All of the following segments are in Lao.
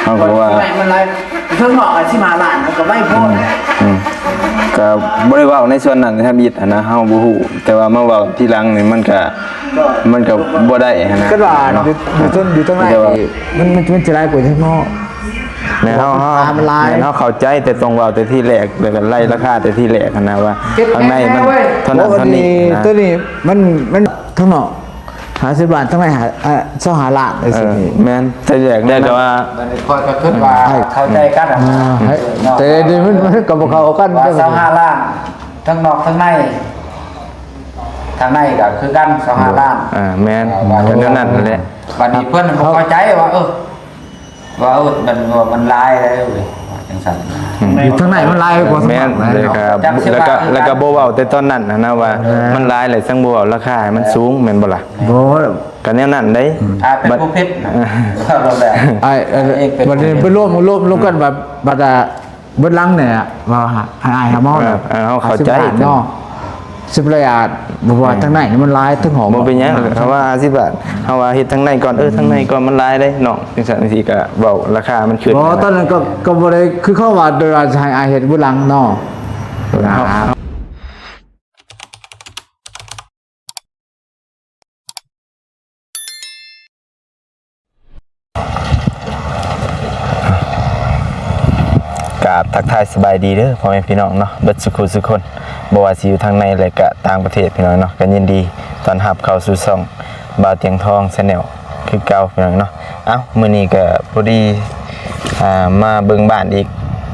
ເຮົາກໍວ່າ ມັນຫຼາຍ ເຖິງເວົ້າວ່າສິບຫ້າລ້ານ ມັນກໍໄວໂພດ. ອືມ ກໍບໍ່ໄດ້ເວົ້າໃນສ່ວນນັ້ນທຳອິດຫັ້ນນະ ເຮົາບໍ່ຮູ້ ແຕ່ວ່າມາເວົ້າທີຫຼັງນີ້ ມັນກໍ ມັນກໍບໍ່ໄດ້ຫັ້ນນະ. ກໍວ່າ ເນາະ ຢູ່ ຢູ່ເທິງ ຢູ່ເທິງໃນ ມັນ ມັນ ມັນຊິຫຼາຍກວ່າເນາະ. ແມ່ນເຮົາ ເຮົາ ມັນຫຼາຍ ແມ່ນເຮົາເຂົ້າໃຈ ແຕ່ຕ້ອງເວົ້າແຕ່ທີແລກ ແລ້ວກໍໄລ່ລາຄາແຕ່ທີແລກຫັ້ນນະ ວ່າທາງໃນມັນເທົ່ານັ້ນເທົ່ານີ້ນະ. ໂອ້ ໂຕນີ້ມັນ ມັນທາງນອກ ຫ້າສິບລ້ານ ທາງໃນ ອາ ຊາວຫ້າລ້ານ ເອີ ຈັ່ງຊີ້. ແມ່ນ ແຕ່ແລກແລ້ວກໍວ່າ ບັດນີ້ຂ້ອຍກໍຄິດວ່າ ເອີ ເຂົ້າໃຈກັນ ອືມ ເນາະ ແຕ່ດຽວນີ້ມັນ ມັນກໍບໍ່ເຂົ້າກັນ ວ່າຊາວຫ້າລ້ານ ທັງນອກທັງໃນ ທາງໃນກໍຄືກັນ ຊາວຫ້າລ້ານ. ເອີ ແມ່ນ ເອີ ວ່າ ກໍແນວນັ້ນແຫຼະ. ບັດນີ້ເພິ່ນບໍ່ເຂົ້າໃຈວ່າ ເອີ ວ່າ ເອີ ມັນ ວ່າມັນຫຼາຍແລ້ວ ວ່າຈັ່ງຊັ້ນ. ອືມ ຢູ່ທາງໃນມັນຫຼາຍກວ່າ ແມ່ນ ສະໝັກ ແລ້ວກໍ ແລ້ວກໍບໍ່ເວົ້າແຕ່ຕອນນັ້ນນະ ວ່າ ເອີ ມັນຫຼາຍແລ້ວ ຈັ່ງບໍ່ເວົ້າລາຄາໃຫ້ມັນສູງ ແມ່ນບໍ່ລະ? ບໍ່ ກໍແນວນັ້ນເດ້. ອືມ ຖ້າເປັນຜູ້ຜິດນະ ເອີ ເວົ້າແລ້ວ ອ້າຍ ເອີ ບັດນີ້ໄປລວມ ລວມ ລວມກັນ ອືມ ບັດ ບັດ ອາ ເບິດຫຼັງນີ້ວ່າໃຫ້ອ້າຍຫາໝໍ ເອີ ເນາະ ເອີ ເຮົາເຂົ້າໃຈ ຫ້າສິບລ້ານເນາະ ສິບລ້ານ ບໍ່ວ່າ ອືມ ທາງໃນມັນຫຼາຍ ເຖິງຫ້ອງ ບໍ່ເປັນຫຍັງ. ເຮົາວ່າຫ້າສິບລ້ານ ເຮົາວ່າເຮັດທາງໃນກ່ອນ ເອີ ທາງໃນກ່ອນມັນຫຼາຍເດ້ນ້ອງ ຈັ່ງຊັ້ນຈັ່ງຊີ້ ກໍເວົ້າລາຄາມັນຂຶ້ນ. ບໍ່ ຕອນນັ້ນກໍ ກໍບໍ່ໄດ້ຄືເຂົາວ່າ ໂດຍວ່າຊິໃຫ້ອ້າຍເຮັດເບື້ອງຫຼັງເນາະ. ເອີ ເຮົາ ກາບທັກທາຍສະບາຍດີເດີພໍ່ແມ່ພີ່ນ້ອງເນາະ ເບິດສຸຂູສຸຄົນ ບໍ່ວ່າຊິຢູ່ທາງໃນ ແລະ ກະຕ່າງປະເທດ ພີ່ນ້ອງເນາະ. ກະຍິນດີຕ້ອນຮັບເຂົ້າສູ່ຊ່ອງບ່າວຕຽງທອງ Channel ຄືເກົ່າ ພີ່ນ້ອງເນາະ. ເອົ້າ ມື້ນີ້ກະພໍດີ ອ່າ ມາເບິ່ງບ້ານອີກ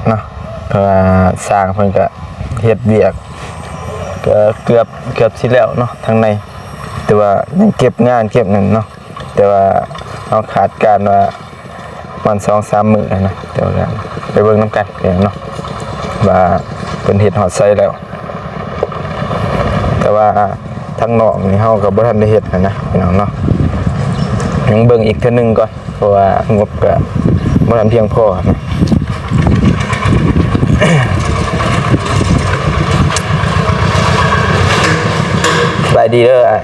ເນາະ ເພາະວ່າຊ່າງເພິ່ນກະເຮັດວຽກ ກະເກືອບ ເກືອບຊິແລ້ວເນາະ ທາງໃນ ແຕ່ວ່າຍັງເກັບງານເກັບນັ້ນເນາະ. ແຕ່ວ່າເຮົາຄາດການວ່າປະມານສອງສາມມື້ຫັ້ນນະ ແຕ່ວ່າໄປເບິ່ງນຳກັນເນາະ ວ່າເພິ່ນເຮັດຮອດໃສແລ້ວ. ແຕ່ວ່າທາງນອກນີ້ເຮົາກໍບໍ່ທັນໄດ້ເຮັດຫັ້ນນະ ພີ່ນ້ອງເນາະ ຍັງເບິ່ງອີກເທື່ອໜຶ່ງກ່ອນ ເພາະວ່າງົບກໍບໍ່ທັນພຽງພໍນະ. ສະບາຍດີເດີອ້າຍ.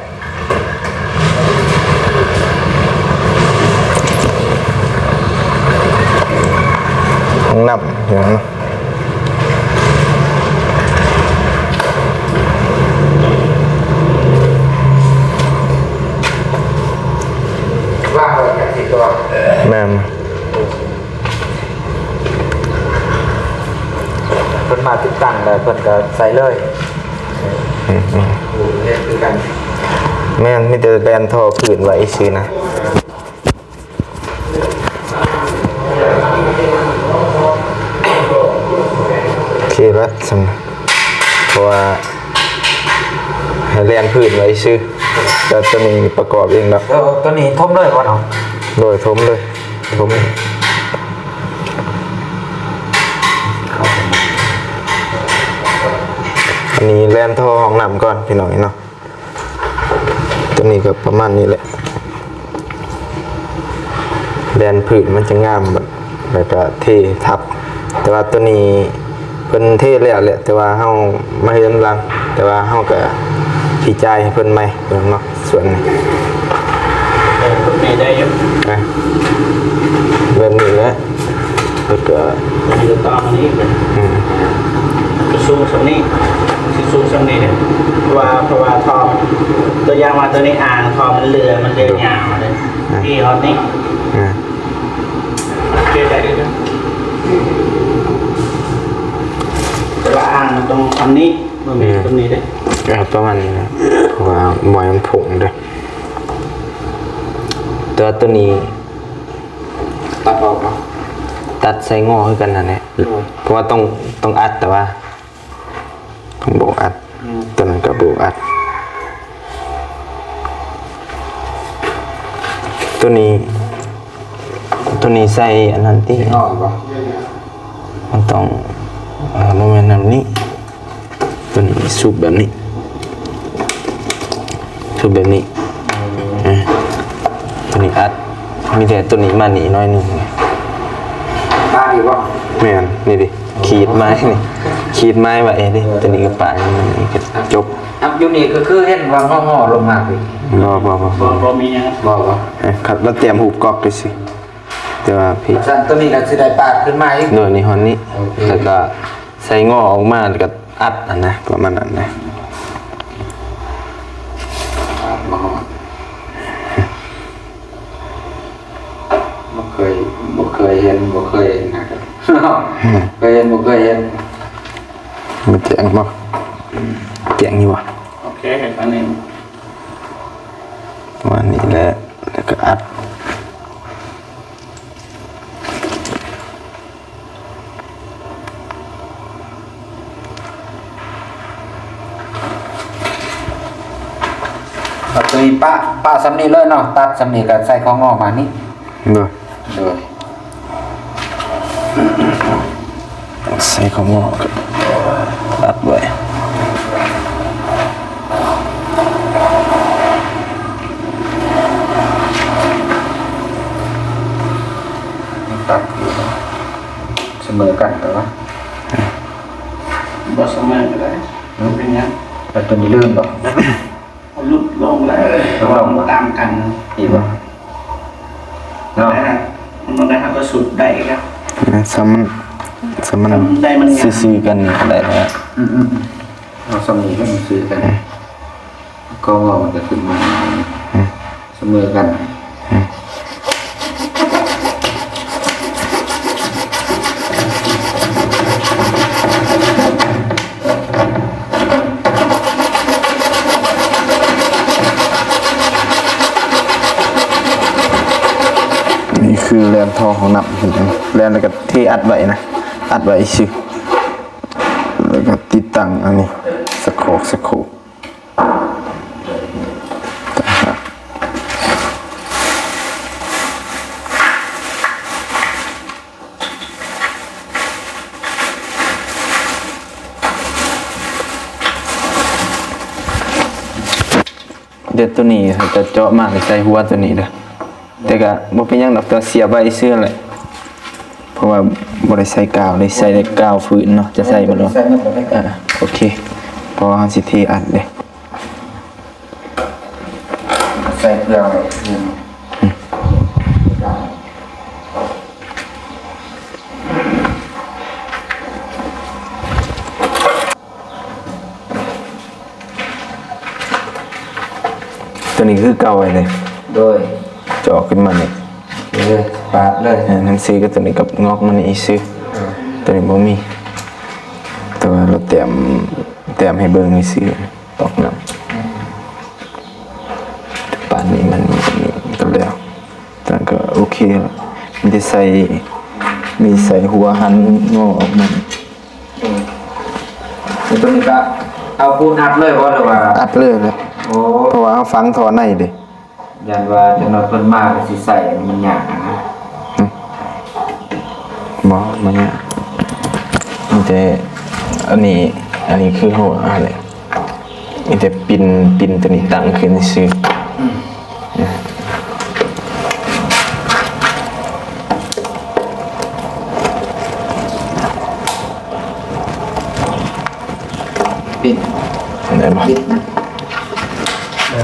ຫ້ອງນ້ຳ ວ່າງໄວ້ຈັກສິຕົວະ ແມ່ນ. ເພິ່ນມາຕິດຕັ້ງແລ້ວເພິ່ນກໍໃສ່ເລີຍ. ອືມ ເຮັດຄືກັນ ແມ່ນ ມີແຕ່ແລ່ນທໍ່ພື້ນໄວ້ຊື່ນະ. ໂອເຄລະ ຊັ້ນ ເພາະວ່າໃຫ້ແລ່ນພື້ນໄວ້ຊື່ ແລ້ວໂຕນີ້ປະກອບເອງດອກ. ເອີ ໂຕນີ້ຖົມເລີຍບໍ່ເນາະ? ໂດຍ ຖົມເລີຍ ຖົມ. ອັນນີ້ແລ່ນທໍ່ຫ້ອງນ້ຳກ່ອນ ພີ່ນ້ອງເນາະ. ຕົວນີ້ກໍປະມານນີ້ແຫຼະ ແລ່ນພື້ນມັນຈະງາມ ແລ້ວກໍເທທັບ. ແຕ່ວ່າຕົວນີ້ເພິ່ນເທແລ້ວແຫຼະ ແຕ່ວ່າເຮົາມາເຮັດນຳຫຼັງ ແຕ່ວ່າເຮົາກໍຊິຈ່າຍໃຫ້ເພິ່ນໃໝ່ເນາະ ສ່ວນນີ້. ເອີ ແບບນີ້ໄດ້ຢູ່ ນະ ແບບນີ້ແຫຼະ. ແລ້ວກໍ ມັນຢູ່ຕໍ່ນີ້ ອືມ ມັນກໍສູງສ່ຳນີ້ ມັນຊິສູງສ່ຳນີ້ເດ້ ເພາະວ່າ ເພາະວ່າທໍ່ ຕົວຢ່າງວ່າຕົວນີ້ອ່າງ ທໍ່ມັນເຫຼືອ ມັນເຫຼືອຍາວເດ້ ອືມ ທີ່ຮອດນີ້ ອືມ ໂອເຄ ໄດ້ເລີຍເດີ ແຕ່ວ່າອ່າງມັນຕ້ອງສ່ຳນີ້ ບໍ່ແມ່ນ ອືມ ສ່ຳນີ້ເດ້ ເອີ ປະມານນີ້ນະ ເພາະວ່າໝອຍມັນພຸ້ງເດ້. ແຕ່ວ່າຕົວນີ້ ຕັດອອກເນາະ ຕັດໃສ່ງໍຄືກັນຫັ້ນແຫຼະ ໂດຍ ເພາະວ່າຕ້ອງ ຕ້ອງອັດ ແຕ່ວ່າຕ້ອງໂບກອັດ ອືມ ຕົວນັ້ນກໍໂບກອັດ ຕົວນີ້ ຕົວນີ້ໃສ່ອັນນັ້ນຕິ ອອກບໍ່ ມັນຕ້ອງ ເອີ ບໍ່ແມ່ນແນວນີ້. ຕົວນີ້ຊຸບແບບນີ້ ຊຸບແບບນີ້ ອືມ ເອີ ຕົວນີ້ອັດ ມີແຕ່ຕົວນີ້ມານີ້ໜ້ອຍໜຶ່ງ ປາດຢູ່ບໍ່? ແມ່ນ ນີ້ເດ້ ຂີດໄມ້ນີ້ ຂີດໄມ້ໄວ້ເດ້ ຕົວນີ້ກໍປາດ ນີ້ກໍຈົບ. ອັບຢູ່ນີ້ກໍຄືເຫັນວ່າງໍໆລົງມາພີ້ ບໍ່ ບໍ່ ບໍ່ ບໍ່ ບໍ່ມີຫຍັງ ບໍ່ ບໍ່ ເອີ ຄັນລະຕຽມຮູບກອກໄປຊິ. ແຕ່ວ່າພີ້ ຊັ້ນໂຕນີ້ກໍຊິໄດ້ປາດຂຶ້ນມາອີກ. ໂດຍ ນີ້ຮອດນີ້ ໂອເຄ ແລ້ວກໍໃສ່ງໍອອກມາ ແລ້ວກໍອັດຫັ້ນນະ ປະມານນັ້ນນະ. ປາດມາຮອດ ບໍ່ເຄີຍ ບໍ່ເຄີຍເຫັນ ບໍ່ເຄີຍເຫັນນະ ເຄີຍເຫັນ ບໍ່ເຄີຍເຫັນ. ມັນແຈ້ງບໍ່? ແຈ້ງຢູ່ບໍ່? ໂອເຄ ອັນນີ້ ປະມານນີ້ແຫຼະ ແລ້ວກໍອັດ. ເອົາໂຕນີ້ປະ ປະສ່ຳນີ້ເລີຍເນາະ ຕັດສ່ຳນີ້ກໍໃສ່ຂອງງໍມານີ້. ໂດຍ ໂດຍ ໃສ່ຂອງງໍກໍຕັດໄວ້ ຕັດຢູ່ ສະເໝີກັນແຕ່ວ່າ ບໍ່ສະເໝີກໍໄດ້ ບໍ່ເປັນຫຍັງ. ແລ້ວໂຕນີ້ເລີ່ມບໍ່? ເອົາຫຼຸດລົງແລ້ວ ເອົາລົງ ຕາມກັນ ດີບໍ່? ເນາະ ມັນໄດ້ ມັນກໍສຸດໄດ້ແລ້ວ ສ່ຳມັນ ສ່ຳມັນ ສ່ຳໄດ້ມັນ ຊື່ໆກັນນີ້ກໍໄດ້ແລ້ວ. ອືມໆ ເອົາສ່ຳນີ້ໃຫ້ມັນຊື່ກັນ ອືມ ກໍງໍມັນກໍຂຶ້ນມາ ອືມ ສະເໝີກັນ. ອືມ ນີ້ຄືແລ່ນທໍ່ຂອງນ້ຳ ແລ່ນແລ້ວກໍເທອັດໄວ້ນະ ອັດໄວ້ຊື່ ແລ້ວກໍຕິດຕັ້ງອັນນີ້ ສະໂຄກ ສະໂຄກ. ດຽວໂຕນີ້ຈະເຈາະມາໃສ່ຫົວໂຕນີ້ເດີ. ແຕ່ກະບໍ່ເປັນຫຍັງດອກ ແຕ່ວ່າສຽບໄວ້ຊື່ແຫຼະ ເພາະວ່າບໍ່ໄດ້ໃສ່ກາວເລີຍ ໃສ່ແຕ່ກາວຟືນເນາະ. ຈະໃສ່ບໍ່ເນາະ? ໃສ່ໝົດແລ້ວເດ້. ເອີ ໂອເຄ ເພາະວ່າເຮົາຊິເທອັດເດ້ ໃສ່ເພື່ອໄວ້. ໂຕນີ້ຄືເກົ່າໄວ້ເລີຍ. ໂດຍ ຈອກຂຶ້ນມານີ້ ເອີ ປາດເລີຍ. ເອີ ໜັງສືກັບໂຕນີ້ກັບງອກມັນນີ້ຊື່. ເອີ ໂຕນີ້ບໍ່ມີ ແຕ່ວ່າເຮົາແຕ້ມ ແຕ້ມໃຫ້ເບິ່ງຊື່ ຕອກນ້ຳ. ປາດນີ້ມັນມີຕົງນີ້ກໍແລ້ວ ແຕ່ກໍໂອເຄແລ້ວ. ມີແຕ່ໃສ່ ມີໃສ່ຫົວຫັນງໍອອກມາ. ໂດຍ ແລ້ວໂຕນີ້ກະເອົາປູນອັດເລີຍບໍ່ ຫຼືວ່າ? ອັດເລີຍແຫຼະ. ໂອ້ ເພາະວ່າເຮົາຝັງທໍ່ໃນເດ້. ຢ້ານວ່າຈັກໜ່ອຍເພິ່ນມາກໍຊິໃສ່ ມັນຍາກນະ. ອືມ ບໍ່ ບໍ່ຍາກ ມີແຕ່ອັນນີ້ ອັນນີ້ຄືຫົວຫັ້ນແຫຼະ. ມີແຕ່ປິ່ນ ປິ່ນໂຕນີ້ຕັ້ງຂຶ້ນຊື່. ອືມ ປິດ ໄດ້ບໍ່? ປິດນະ. ເອີ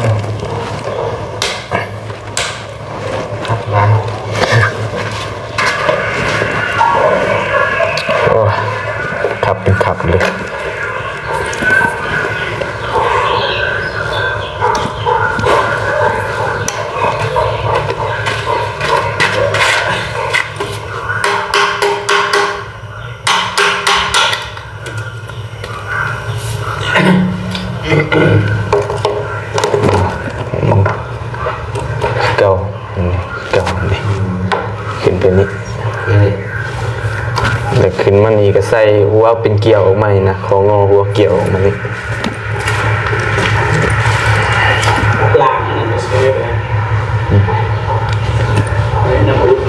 ຄັກຫຼາຍ. ໂອ້ຍ ຄັບເປັນຄັບເລີຍ. ເກົ່າ ເກົ່ານີ້ ຂຶ້ນໄປນີ້ ເອີ ແລ້ວຂຶ້ນມານີ້ກໍໃສ່ຫົວເປັນກ່ຽວອອກມານີ້ນະ ຂໍ້ງໍຫົວກ່ຽວອອກມານີ້. ລ້າງອັນນັ້ນໃຫ້ສະເລັດນະ ອືມ ໃຫ້ນ້ຳອຸດ.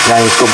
ໄດ້ກົມ.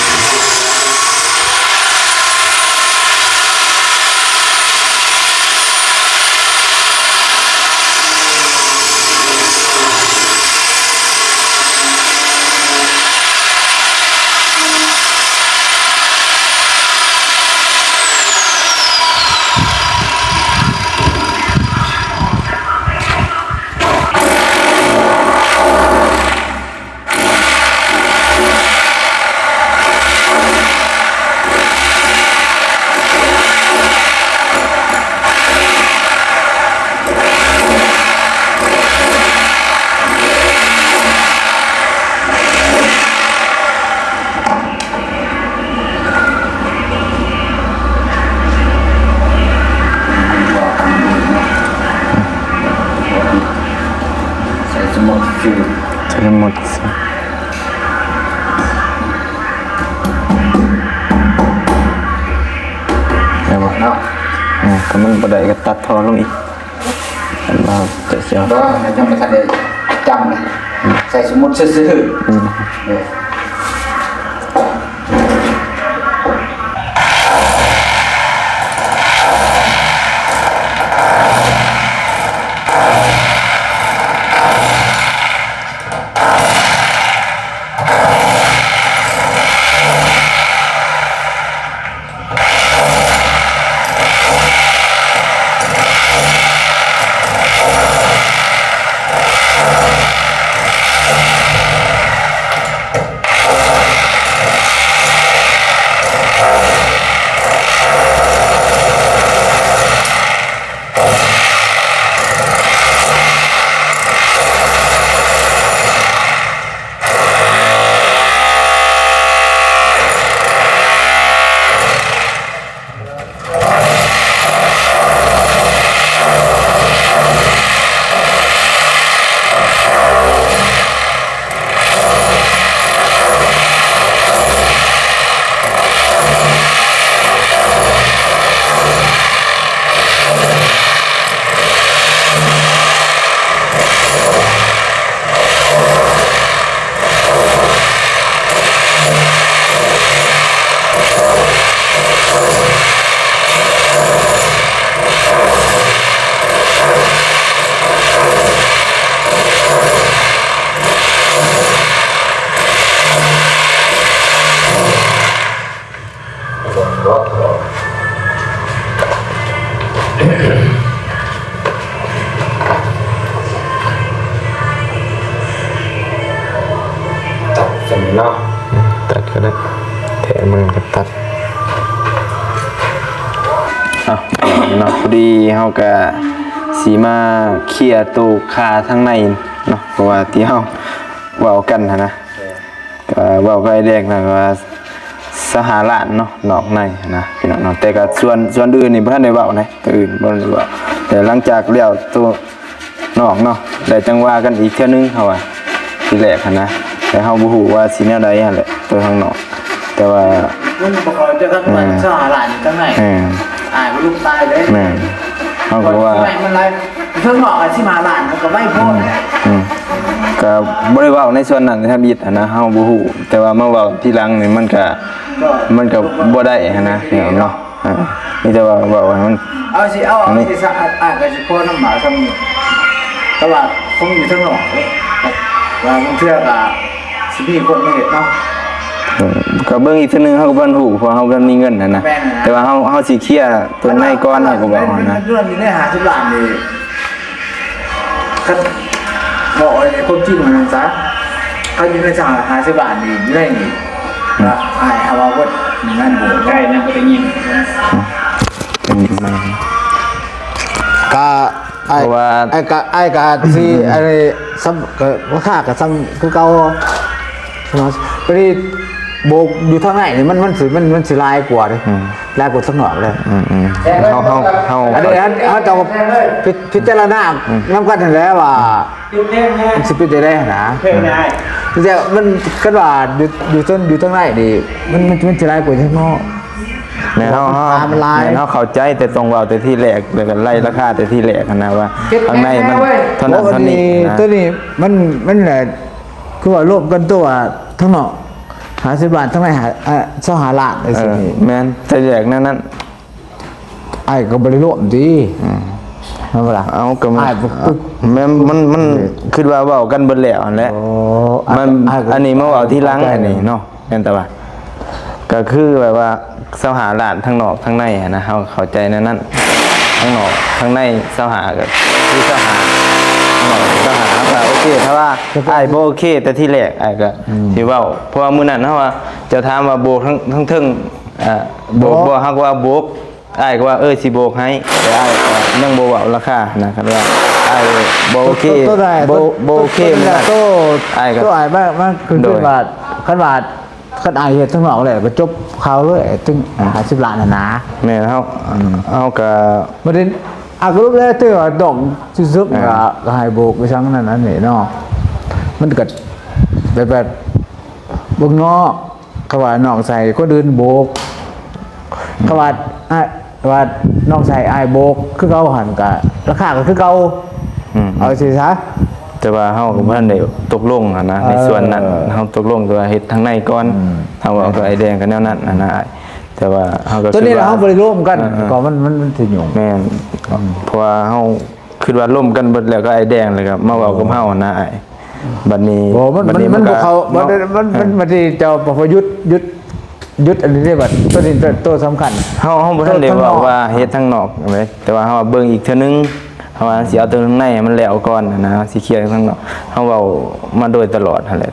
ໃສ່ສະໝຸດຊື່ ໃສ່ສະໝຸດຊື່ ໄດ້ບໍ່? ເນາະ ເອີ ຖ້າມັນບໍ່ໄດ້ກໍຕັດທໍ່ລົງອີກ. ອັນວ່າຈະ ຈະ ບໍ່ ຍັງບໍ່ທັນໄດ້ຈຳນະ ໃສ່ສະໝຸດຊື່ໆ ອືມ ເອີ. ຕັດຊັ້ນເນາະ ຕັດກໍໄດ້ ແທະມັນກໍຕັດ. ເອົາເນາະ ພໍດີເຮົາກະຊິມາເຄຍໂຕຄາທາງໃນເນາະ ເພາະວ່າທີ່ເຮົາເວົ້າກັນຫັ້ນນະ ກະເວົ້າກັບອ້າຍແດງນະວ່າຊາວຫ້າລ້ານເນາະ ນອກໃນຫັ້ນນະພີ່ນ້ອງເນາະ. ແຕ່ກະສ່ວນ ສ່ວນອື່ນນີ້ບໍ່ທັນໄດ້ເວົ້ານະ ໂຕອື່ນບໍ່ທັນໄດ້ເວົ້າ ແຕ່ຫຼັງຈາກແລ້ວໂຕ ນອກເນາະ ແລ້ວຈັ່ງວ່າກັນອີກເທື່ອໜຶ່ງ ເຮົາວ່າທີແລກຫັ້ນນະ ແຕ່ເຮົາບໍ່ຮູ້ວ່າຊິແນວໃດຫັ້ນແຫຼະ ໂຕທາງນອກ ແຕ່ວ່າມັນບໍ່ຄ່ອຍຈະກັນ ເອີ ຊາວຫ້າລ້ານຢູ່ທາງໃນ ເອີ ອາຍບໍ່ລຸກຕາຍເດ້ ແມ່ນ ເຮົາກໍວ່າ ມັນຫຼາຍ ເທິງນອກອາ ສິບຫ້າລ້ານມັນກໍໄວໂພດ ອືມ ກໍບໍ່ໄດ້ເວົ້າໃນສ່ວນນັ້ນທຳອິດຫັ້ນນະ ເຮົາບໍ່ຮູ້ ແຕ່ວ່າມາເວົ້າທີຫຼັງນີ້ມັນກໍ ກໍ ມັນກໍບໍ່ໄດ້ຫັ້ນນະ ເນາະ. ເອີ ມີແຕ່ວ່າເວົ້າໃຫ້ມັນ ເອົາຊິ ເອົາ ເອົາຊິຊະ ອ້າຍກໍຊິພໍນຳມາສ່ຳນີ້ ແຕ່ວ່າຄົງຢູ່ທາງນອກເດ້ ວ່າບາງເທື່ອກໍຊິມີຄົນມາເຮັດເນາະ ເອີ ກໍເບິ່ງອີກເທື່ອໜຶ່ງ ເຮົາກໍບໍ່ທັນຮູ້ ເພາະເຮົາບໍ່ທັນມີເງິນຫັ້ນນະ ແມ່ນນະ ແຕ່ວ່າເຮົາ ເຮົາຊິເຄຍໂຕໃນກ່ອນ ເຮົາກໍບອກຫັ້ນນະ ເງິນຢູ່ໃນຫ້າສິບລ້ານນີ້ ຄັນເວົ້າໃຫ້ຄວາມຈິງຫັ້ນຊະ ຄັນຢູ່ໃນຫ້າສິບລ້ານນີ້ ຢູ່ໃນນີ້ ອືມ ອ້າຍເຮົາວ່າເບິດງານບຸນ ໃກ້ນະ ບໍ່ໄດ້ຍິນ ເປັນຫຍັງມາ ກະອ້າຍ ເພາະວ່າ ອ້າຍກະ ອ້າຍກະຊິ ອັນນີ້ ສ່ຳ ກະລາຄາກະສ່ຳຄືເກົ່າ ພໍດີໂບກຢູ່ທາງໃນນີ້ ມັນ ມັນຊິ ມັນ ມັນຊິຫຼາຍກວ່າເດ້ ອືມ ຫຼາຍກວ່າທາງນອກເດ້ ອືມໆ ເຮົາ ເຮົາ ເຮົາ ອັນນີ້ເຮົາຕ້ອງພິ ພິຈາລະນາ ອືມ ນຳກັນຫັ້ນແຫຼະວ່າ ມັນຊິເປັນຈັ່ງໃດຫັ້ນນະ ແຕ່ມັນ ຄັນວ່າຢູ່ ຢູ່ເທິງ ຢູ່ທາງໃນນີ້ ມັນ ມັນ ມັນຊິຫຼາຍກວ່າທາງນອກ ແມ່ນເຮົາ ເຮົາ ມັນຫຼາຍ ແມ່ນເຮົາເຂົ້າໃຈ ແຕ່ຕ້ອງເວົ້າແຕ່ທີແລກ ແລ້ວກໍໄລ່ລາຄາແຕ່ທີແລກຫັ້ນນະ ວ່າທາງໃນມັນເທົ່ານັ້ນເທົ່ານີ້ນະ ໂຕນີ້ມັນ ມັນແຫຼະ ຄືວ່າລວມກັນຕົວທາງນອກ ຫ້າສິບລ້ານ ທັງໃນຫ້າ ເອີ ຊາວຫ້າລ້ານ ເອີ ຈັ່ງຊີ້ ແມ່ນ ແຕ່ແຍກແນວນັ້ນ ອ້າຍກໍບໍ່ໄດ້ລວມຕິ ອືມ ແມ່ນບໍ່ລະ? ເອົາ ກໍ ອ້າຍບໍ່ ແມ່ນ ມັນ ມັນ ເອີ ຄິດວ່າເວົ້າກັນເບິດແລ້ວຫັ້ນແຫຼະ ໂອ້ ມັນ ອັນນີ້ມາເວົ້າທີຫຼັງ ອັນນີ້ເນາະ ແມ່ນແຕ່ວ່າ ກໍຄືແບບວ່າຊາວຫ້າລ້ານ ທັງນອກທັງໃນຫັ້ນນະ ເຮົາເຂົ້າໃຈແນວນັ້ນ ທັງນອກທັງໃນຊາວຫ້າ ກໍຄືຊາວຫ້າ ທັງນອກຊາວຫ້າ ກໍໂອເຄ ຖ້າວ່າອ້າຍບໍ່ໂອເຄແຕ່ທີແລກ ອ້າຍກໍ ອືມ ຊິເວົ້າ ເພາະວ່າມື້ນັ້ນເຮົາວ່າ ເຈົ້າຖາມວ່າໂບກທັງ ທັງເທິງ ອ່າ ໂບກບໍ່ ເຮົາກໍວ່າໂບກ ອ້າຍກໍວ່າ ເອີ ຊິໂບກໃຫ້ ແຕ່ອ້າຍກໍຍັງບໍ່ເວົ້າລາຄານະ ຄັນວ່າອ້າຍບໍ່ໂອເຄ ໂຕ ໂຕໃດ ບໍ່ ໂຕ ບໍ່ໂອເຄ ໂຕໃດ ມື້ນັ້ນ ໂຕ ອ້າຍກໍ ໂຕອ້າຍມາ ມາຄື ໂດຍ ຄືວ່າ ຄັນວ່າ ຄັນອ້າຍເຮັດທາງນອກແລ້ວກໍຈົບຂ່າວເລີຍ ເຖິງ ອືມ ຫ້າສິບລ້ານຫັ້ນນະ ແມ່ນ ເຮົາ ອືມ ເຮົາກໍ ບໍ່ໄດ້ ອາ ກໍລົບແລ້ວ ແຕ່ວ່າດອກສຸດໆ ອ່າ ກໍໃຫ້ໂບກໄປຊັ້ນນັ້ນນັ້ນນີ້ເນາະ ມັນກໍແບບ ແບບເບິ່ງເນາະ ເຂົາວ່ານ້ອງໃສ່ຄົນອື່ນໂບກ ເຂົາວ່າອ້າຍ ວ່ານ້ອງໃສ່ອ້າຍໂບກຄືເກົ່າຫັ້ນ ກະລາຄາກໍຄືເກົ່າ ອືມ ເອົາຊີ້ຊະ ແຕ່ວ່າເຮົາກໍບໍ່ທັນໄດ້ຕົກລົງຫັ້ນນະ ເອີ ໃນສ່ວນນັ້ນ ເຮົາຕົກລົງແຕ່ວ່າເຮັດທາງໃນກ່ອນ ອືມ ເຮົາເວົ້າກັບອ້າຍແດງກໍແນວນັ້ນຫັ້ນນະ ແຕ່ວ່າເຮົາກໍ ຕົວນີ້ລະ ເຮົາບໍ່ໄດ້ລົມກັນ ເອີ ເອີ ກໍມັນ ມັນ ມັນຊິຫຍຸ້ງ ແມ່ນ ອືມ ເພາະວ່າເຮົາ ຄິດວ່າລົມກັນເບິດແລ້ວກັບອ້າຍແດງ ແລ້ວກໍມາເວົ້າກັບເຮົາຫັ້ນນະອ້າຍ ບັດນີ້ ໂອ້ ມັນ ບັດນີ້ ມັນ ມັນບໍ່ເຂົ້າ ເນາະ ມັນ ມັນ ເອີ ມັນ ມັນຊິເຈົ້າປະຍຸດ ຢຸດ ຢຸດອັນນີ້ເດ້ບັດ ໂຕນີ້ໂຕ ໂຕສຳຄັນ ເຮົາ ເຮົາບໍ່ທັນໄດ້ເວົ້າວ່າເຮັດທາງນອກເດ້ ແຕ່ວ່າເຮົາວ່າເບິ່ງອີກເທື່ອໜຶ່ງ ເຮົາວ່າຊິເອົາໂຕທາງໃນໃຫ້ມັນແລ້ວກ່ອນນະ ຊິເຄຍທາງນອກ ເຮົາເວົ້າມາໂດຍຕະຫຼອດຫັ້ນແຫຼະ.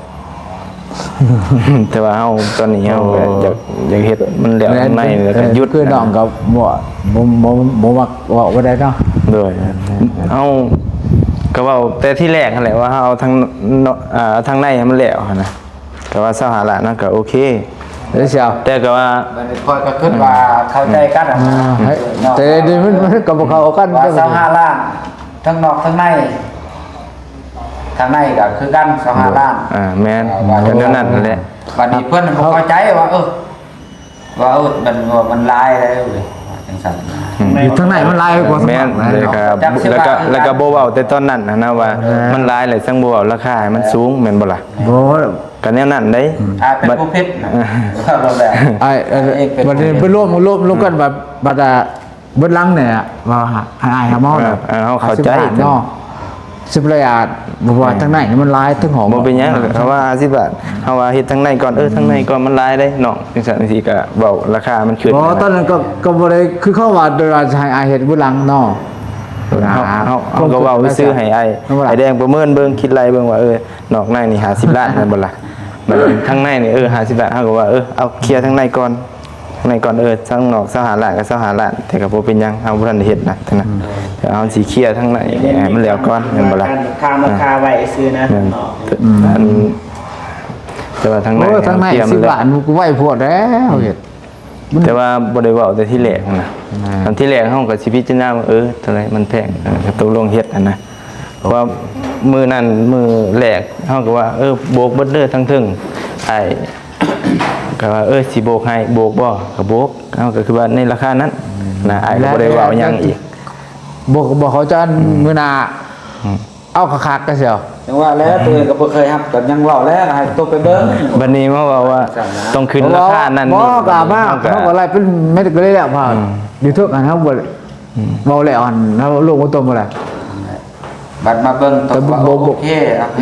ແຕ່ວ່າເຮົາ ຕອນນີ້ເຮົາກໍ ໂອ້ ຢາກ ຢາກເຮັດມັນແລ້ວ ແມ່ນ ທາງໃນ ແລ້ວກໍຢຸດ ເອີ ຄືນ້ອງກໍບໍ່ ບໍ່ ບໍ່ ບໍ່ມັກເວົ້າປານໃດເນາະ ໂດຍ ເຮົາກໍເວົ້າແຕ່ທີແລກຫັ້ນແຫຼະວ່າເຮົາເອົາທາງ ເນາະ ເອົາທາງໃນໃຫ້ມັນແລ້ວຫັ້ນນະ ກໍວ່າຊາວຫ້າລ້ານເນາະ ກໍໂອເຄ ແຕ່ກໍວ່າ ບັດນີ້ຂ້ອຍກໍຄິດວ່າເຂົ້າໃຈກັນ ອືມ ເນາະ ແຕ່ນີ້ມັນ ມັນກໍບໍ່ເຂົ້າກັນ ວ່າຊາວຫ້າລ້ານ ທັງນອກທັງໃນ ທາງໃນກໍຄືກັນ ຊາວຫ້າລ້ານ ອ່າ ແມ່ນ ກໍແນວນັ້ນແຫຼະ ບັດນີ້ເພິ່ນບໍ່ເຂົ້າໃຈວ່າ ເອີ ວ່າ ເອີ ມັນ ວ່າມັນຫຼາຍແລ້ວ ວ່າຈັ່ງຊັ້ນ ອືມ ຢູ່ທາງໃນມັນຫຼາຍກວ່າ ແມ່ນ ແລ້ວກໍ ແລ້ວກໍບໍ່ເວົ້າແຕ່ຕອນນັ້ນນະ ວ່າ ເອີ ມັນຫຼາຍແລ້ວ ຈັ່ງບໍ່ເວົ້າລາຄາໃຫ້ມັນສູງ ແມ່ນບໍ່ລະ? ບໍ່ ກໍແນວນັ້ນເດ້ ອືມ ອ່າ ເປັນຜູ້ຜິດນະ ເອີ ເວົ້າແລ້ວ ອ້າຍ ເອີ ບັດນີ້ໄປລວມ ລວມ ລວມກັນ ອືມ ບັດ ບັດ ອ່າ ເບິດຫຼັງນີ້ວ່າໃຫ້ອ້າຍຫາໝໍ ເອີ ເອີ ເຮົາເຂົ້າໃຈ ຫ້າສິບລ້ານເນາະ ສິບລ້ານ ເພາະວ່າ ອືມ ທາງໃນມັນຫຼາຍ ເຖິງຫ້ອງ ບໍ່ເປັນຫຍັງ ເພາະວ່າຫ້າສິບລ້ານ ເຮົາວ່າເຮັດທາງໃນກ່ອນ ເອີ ທາງໃນກ່ອນມັນຫຼາຍເດ້ນ້ອງ ຈັ່ງຊັ້ນຈັ່ງຊີ້ກໍເວົ້າລາຄາມັນຂຶ້ນ ບໍ່ ຕອນນັ້ນກໍ ກໍບໍ່ໄດ້ຄືເຂົາວ່າ ໂດຍວ່າຈະໃຫ້ອ້າຍເຮັດເບື້ອງຫຼັງເນາະ ເຮົາ ເຮົາ ເຮົາກໍເວົ້າຊື່ໆ ໃຫ້ອ້າຍ ເຮົາວ່າ ອ້າຍແດງປະເມີນເບິ່ງ ຄິດໄລ່ເບິ່ງວ່າ ເອີ ນອກໃນນີ້ຫ້າສິບລ້ານແມ່ນບໍ່ລະ ບັດທາງໃນນີ້ ເອີ ຫ້າສິບລ້ານ ເຮົາກໍວ່າ ເອີ ເອົາເຄຍທາງໃນກ່ອນ ໃນກ່ອນ ເອີ ທາງນອກຊາວຫ້າລ້ານກໍຊາວຫ້າລ້ານ ແຕ່ກໍບໍ່ເປັນຫຍັງ ເຮົາບໍ່ທັນໄດ້ເຮັດນະ ອືມ ເຮົາຊິເຄຍທາງໃນໃຫ້ມັນແລ້ວກ່ອນ ແມ່ນບໍ່ລະ? ຄ້າງ ອືມ ຄາໄວ້ຊື່ນະ ແມ່ນ ເນາະ ອືມ ອັນ ແຕ່ວ່າທາງໃນ ໂອ້ຍ ທາງໃນ ສິບລ້ານ ມັນກໍໄວໂພດແລ້ວ ອືມ ເຮັດ ແຕ່ວ່າບໍ່ໄດ້ເວົ້າແຕ່ທີແລກນະ ອືມ ຕອນທີແລກເຮົາກໍຊິພິຈາລະນາວ່າ ເອີ ເທົ່າໃດມັນແພງ ເອີ ກໍຕົກລົງເຮັດຫັ້ນນະ ເພາະວ່າມື້ນັ້ນມື້ແລກເຮົາກໍວ່າ ເອີ ໂບກເບິດເດີທາງເທິງ ອ້າຍກໍວ່າ ເອີ ຊິໂບກໃຫ້ ໂບກບໍ່ ກໍໂບກ ເຮົາກໍຄືວ່າໃນລາຄານັ້ນນະ ອ້າຍກໍບໍ່ໄດ້ເວົ້າຫຍັງອີກ ບໍ່ ບໍ່ເຂົ້າໃຈ ອືມ ມື້ໜ້າ ອືມ ເອົາຄັກໆ ກໍຊິເອົາ ຈັ່ງວ່າແຫຼະ ໂຕເອງກໍບໍ່ເຄີຍຮັບ ກໍຍັງເວົ້າແຫຼະ ໃຫ້ໂຕໄປເບິ່ງ ບັດນີ້ມາເວົ້າວ່າຕ້ອງຂຶ້ນລາຄານັ້ນ ບໍ່ ກໍມາ ເຮົາກໍໄລ່ເປັນເມັດກໍໄດ້ແລ້ວ ອືມ ຢູ່ເທິງຫັ້ນເຮົາບໍ່ ອືມ ເວົ້າແລ້ວຫັ້ນ ເຮົາລົງບໍ່ຕົງບໍ່ໄດ້ ບັດມາເບິ່ງຕົກວ່າ ໂອເຄ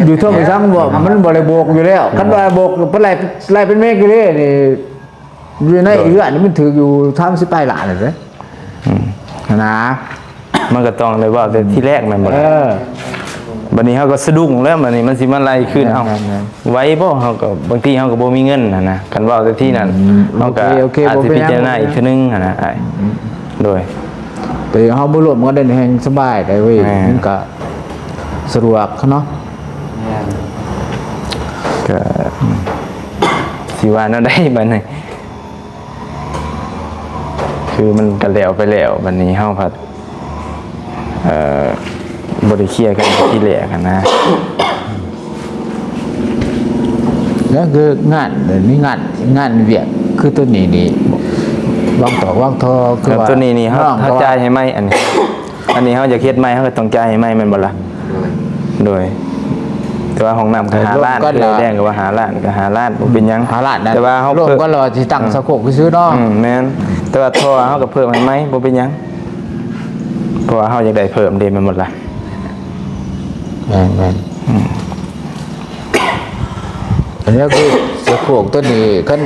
ຢູ່ເທິງອີ່ສັງບໍ່ ມັນບໍ່ໄດ້ບວກຢູ່ແລ້ວ ຄັນວ່າບວກເພິ່ນໄລ່ ໄລ່ເປັນເມັດກໍໄດ້ນີ້ ຢູ່ໃນເຮືອນນີ້ມັນຖືກຢູ່ສາມສິບປາຍລ້ານເດ້ ອືມ ນະ ມັນກໍຕ້ອງໄດ້ເວົ້າແຕ່ທີແລກແມ່ນບໍ່ລະ? ເອີ ບັດນີ້ເຮົາກໍສະດຸ້ງແລ້ວ ບັດນີ້ມັນຊິມາໄລ່ຄືນ ເອົ້າ ແມ່ນໆ ໄຫວບໍ່? ເຮົາກໍ ບາງທີເຮົາກໍບໍ່ມີເງິນຫັ້ນນະ ຄັນເວົ້າແຕ່ທີນັ້ນ ອືມ ເຮົາກໍ ໂອເຄ ອາດຊິພິຈາລະນາອີກເທື່ອໜຶ່ງຫັ້ນນະ ອ້າຍ ອືມ ໂດຍ ແຕ່ເຮົາບໍ່ລວມກັນໄດ້ແຮ່ງສະບາຍໄດ໋ເວີຍ ແມ່ນ ມັນກໍສະດວກເນາະ ແມ່ນ ກໍ ຊິວ່າແນວໃດບັດນີ້? ຄືມັນກໍແລ້ວໄປແລ້ວ ບັດນີ້ເຮົາພັດ ເອີ ບໍ່ໄດ້ເຄຍກັນແຕ່ທີແລກຫັ້ນນະ ນັ້ນຄືງານ ມີງານ ງານວຽກ ຄືໂຕນີ້ນີ້ ວາງຕອກວາງທໍ່ ຄືວ່າ ໂຕນີ້ນີ້ເຮົາ ເຮົາຈ່າຍໃຫ້ໃໝ່ ອັນນີ້ ອັນນີ້ເຮົາຢາກເຮັດໃໝ່ ເຮົາກໍຕ້ອງຈ່າຍໃຫ້ໃໝ່ແມ່ນບໍ່ລະ? ໂດຍ ໂດຍ ແຕ່ວ່າຫ້ອງນ້ຳກໍຫ້າລ້ານ ແດງກໍວ່າຫ້າລ້ານ ກໍຫ້າລ້ານ ບໍ່ເປັນຫຍັງ ຫ້າລ້ານນະ ແຕ່ວ່າເຮົາ ລວມກັນແລ້ວວ່າຊິຕັ້ງສະໂຄກຊື່ໆເນາະ ອືມ ແມ່ນ ແຕ່ວ່າທໍ່ເຮົາກໍເພີ່ມໃຫ້ໃໝ່ ບໍ່ເປັນຫຍັງ ເພາະວ່າເຮົາຢາກໄດ້ເພີ່ມເດ້ ແມ່ນບໍ່ລະ? ແມ່ນໆ ອືມ ອັນນີ້ຄືສະໂຄກຕົວນີ້ ຄັນ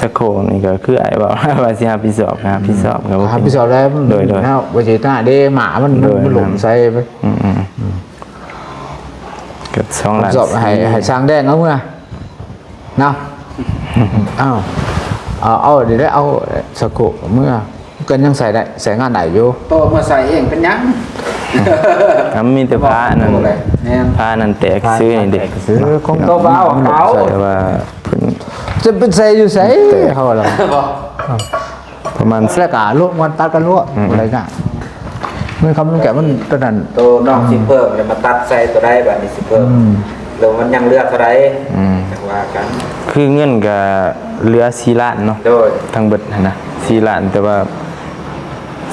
ສະໂຄກນີ້ກໍຄືອ້າຍເວົ້າ ວ່າຊິຮັບຜິດຊອບ ກໍຮັບຜິດຊອບ ກໍບໍ່ເປັນ ຮັບຜິດຊອບແລ້ວ ໂດຍໆ ເຮົາບໍ່ເຈດຕະນາເດ້ ໝາມັນ ໂດຍ ມັນຫຼົງໃສ່ ອືມໆ ອືມ ກໍສອງລ້ານ ຮັບຜິດຊອບໃຫ້ ໃຫ້ຊ່າງແດງເອົາເມືອເນາະ ເອົາ ເອົາ ເອົາ ດຽວໄດ້ເອົາສະໂຄກເມືອ ກໍຍັງໃຊ້ໄດ້ ໃຊ້ງານໄດ້ຢູ່ ໂຕເມືອໃສ່ເອງເປັນຫຍັງ ອືມ ອ່າ ມີແຕ່ຝາອັນນັ້ນ ແມ່ນ ຝາອັນນັ້ນແຕກຊື່ນີ້ເດ້ ແຕກຊື່ ຂອງໂຕກໍເອົາ ເອົາ ແຕ່ວ່າ ຈະໄປໃສ່ຢູ່ໃສ ແຕ່ເຮົາລະ ປະມານ ແລ້ວກະລວກມັນ ຕັດກັນລວກ ອືມ ບໍ່ໄດ້ຍາກ ມັນຄຳແກ່ມັນຕົວນັ້ນ ໂຕນ້ອງຊິເພີ່ມແລ້ວມາຕັດໃສ່ຕົວໃດ ບາດນີ້ຊິເພີ່ມ ອືມ ແລ້ວມັນຍັງເຫຼືອເທົ່າໃດ ອືມ ຈັ່ງວ່າກັນ ຄືເງິນກະເຫຼືອສີ່ລ້ານເນາະ ໂດຍ ທັງເບິດຫັ້ນນະ ສີ່ລ້ານ ແຕ່ວ່າ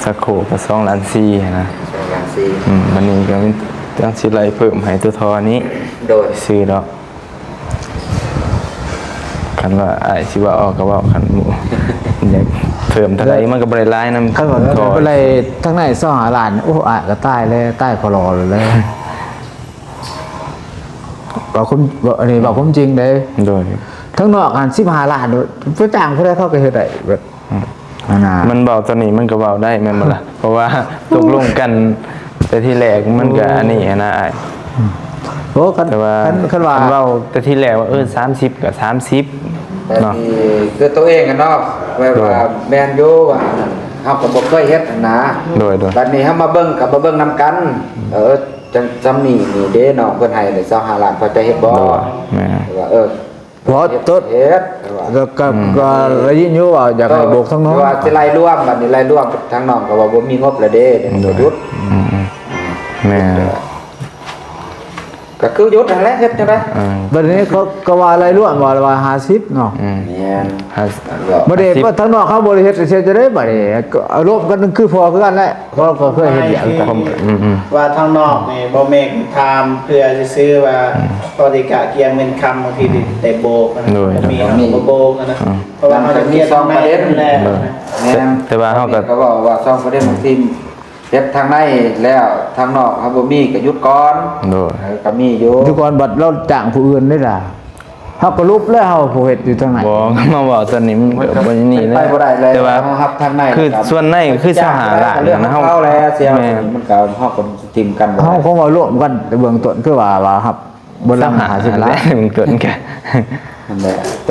ສະໂຄກກະສອງລ້ານສີ່ຫັ້ນນະ ສອງລ້ານສີ່ ອືມ ບາດນີ້ກະຍັງຊິໄລ່ເພີ່ມໃຫ້ຕົວທໍ່ນີ້ ໂດຍ ຊື່ດອກ. ຄັນວ່າອ້າຍຊິເວົ້າອອກກໍເວົ້າ ຄັນໝູ່ຢາກເພີ່ມເທົ່າໃດມັນກໍບໍ່ໄດ້ຫຼາຍນຳ ຄັນວ່າໄດ້ທາງໃນຊາວຫ້າລ້ານ ໂອ້ ອ້າຍກໍຕາຍແລ້ວ ຕາຍຄໍລໍແລ້ວ ເວົ້າຄວາມ ອັນນີ້ເວົ້າຄວາມຈິງເດ້ ໂດຍ ທາງນອກຫັ້ນສິບຫ້າລ້ານ ໄປຈ້າງຜູ້ໃດເຂົາກໍເຮັດໄດ້ເບິດ. ອືມ ອັນນ່າ ມັນເວົ້າຕອນນີ້ມັນກໍເວົ້າໄດ້ແມ່ນບໍ່ລະ? ເພາະວ່າຕົກລົງກັນແຕ່ທີແລກມັນກໍອັນນີ້ຫັ້ນນະອ້າຍ. ອືມ ໂອ້ ຄັນ ແຕ່ວ່າ ຄັນ ຄັນວ່າ ຄັນເວົ້າແຕ່ທີແລກວ່າ ເອີ ສາມສິບກໍສາມສິບເນາະ ແບບນີ້ຄືໂຕເອງຫັ້ນເນາະ ແບບວ່າ ໂດຍ ແມ່ນຢູ່ວ່າອັນນັ້ນ ເຮົາກໍບໍ່ເຄີຍເຮັດຫັ້ນນະ ໂດຍໆ ບັດນີ້ເຮົາມາເບິ່ງກໍມາເບິ່ງນຳກັນ ເອີ ຈັ່ງ ຊ່ຳນີ້ນີ້ເດ້ ນ້ອງເພິ່ນໃຫ້ຊາວຫ້າລ້ານ ພໍຈະເຮັດບໍ່? ໂດຍ ແມ່ນ ວ່າ ເອີ ບໍ່ຕົດ ເຮັດ ແລ້ວກໍ ອືມ ກໍໄດ້ຍິນຢູ່ວ່າຢາກໃຫ້ໂບກທາງນ້ອງ ວ່າຊິໄລ່ລວມ ບັດນີ້ໄລ່ລວມທາງນ້ອງກໍວ່າບໍ່ມີງົບແລ້ວເດ້ ໂດຍ ກໍຢຸດ ອືມໆ ແມ່ນ ກໍຄືຢຸດຫັ້ນແຫຼະ ເຮັດຈັ່ງໃດ ເອີ ບັດນີ້ເຂົາກໍວ່າໄລ່ລວມວ່າ ວ່າຫ້າສິບເນາະ ອືມ ແມ່ນ ບໍ່ໄດ້ ທາງນອກເຂົາບໍ່ໄດ້ເຮັດ ຊິເຮັດຈັ່ງໃດບັດນີ້ ກໍລວມກັນຄືພໍ່ຄືກັນແຫຼະ. ເພາະເຮົາກໍເຄີຍເຮັດວຽກຄືກັນ ອືມໆ ວ່າທາງນອກນີ້ບໍ່ແມ່ນຖາມເພື່ອຊື່ໆວ່າ ອືມ ພໍໄດ້ກະກຽມເງິນຄຳ ບາງທີໄດ້ໂບກນະ ໂດຍ ບໍ່ມີ ໂດຍ ເຮົາກໍບໍ່ໂບກນະ ອືມ ເພາະວ່າມັນກໍມີສອງປະເດັນ ໂດຍ ແມ່ນ ແຕ່ວ່າເຮົາກໍ ກໍເວົ້າວ່າສອງປະເດັນ ບາງທີເຮັດທາງໃນແລ້ວ ທາງນອກເຮົາບໍ່ມີກໍຢຸດກ່ອນ ໂດຍ ເອີ ກໍມີຢູ່ ຢຸດກ່ອນ ບັດລາວຈ້າງຜູ້ອື່ນເດ້ລະ. ເຮົາກໍຫຼຸບແລ້ວ ເຮົາຜູ້ເຮັດຢູ່ທາງໃນ ບໍ່ ມາເວົ້າຕອນນີ້ມັນກໍບໍ່ນີ້ແລ້ວ ແຕ່ວ່າເຮົາຮັບທາງໃນ ຄືສ່ວນໃນຄືຊາວຫ້າລ້ານນະ ເຮົາ ເຮົາແລ້ວ ແມ່ນ ມັນກໍ ເຮົາກໍຖິ້ມກັນບໍ່ໄດ້ ເຮົາກໍເວົ້າລວມກັນແຕ່ເບື້ອງຕົ້ນ ຄືວ່າ ວ່າຮັບເບິດລະຫ້າສິບລ້ານ ເບື້ອງຕົ້ນກະ ນັ້ນແຫຼະ ໂຕ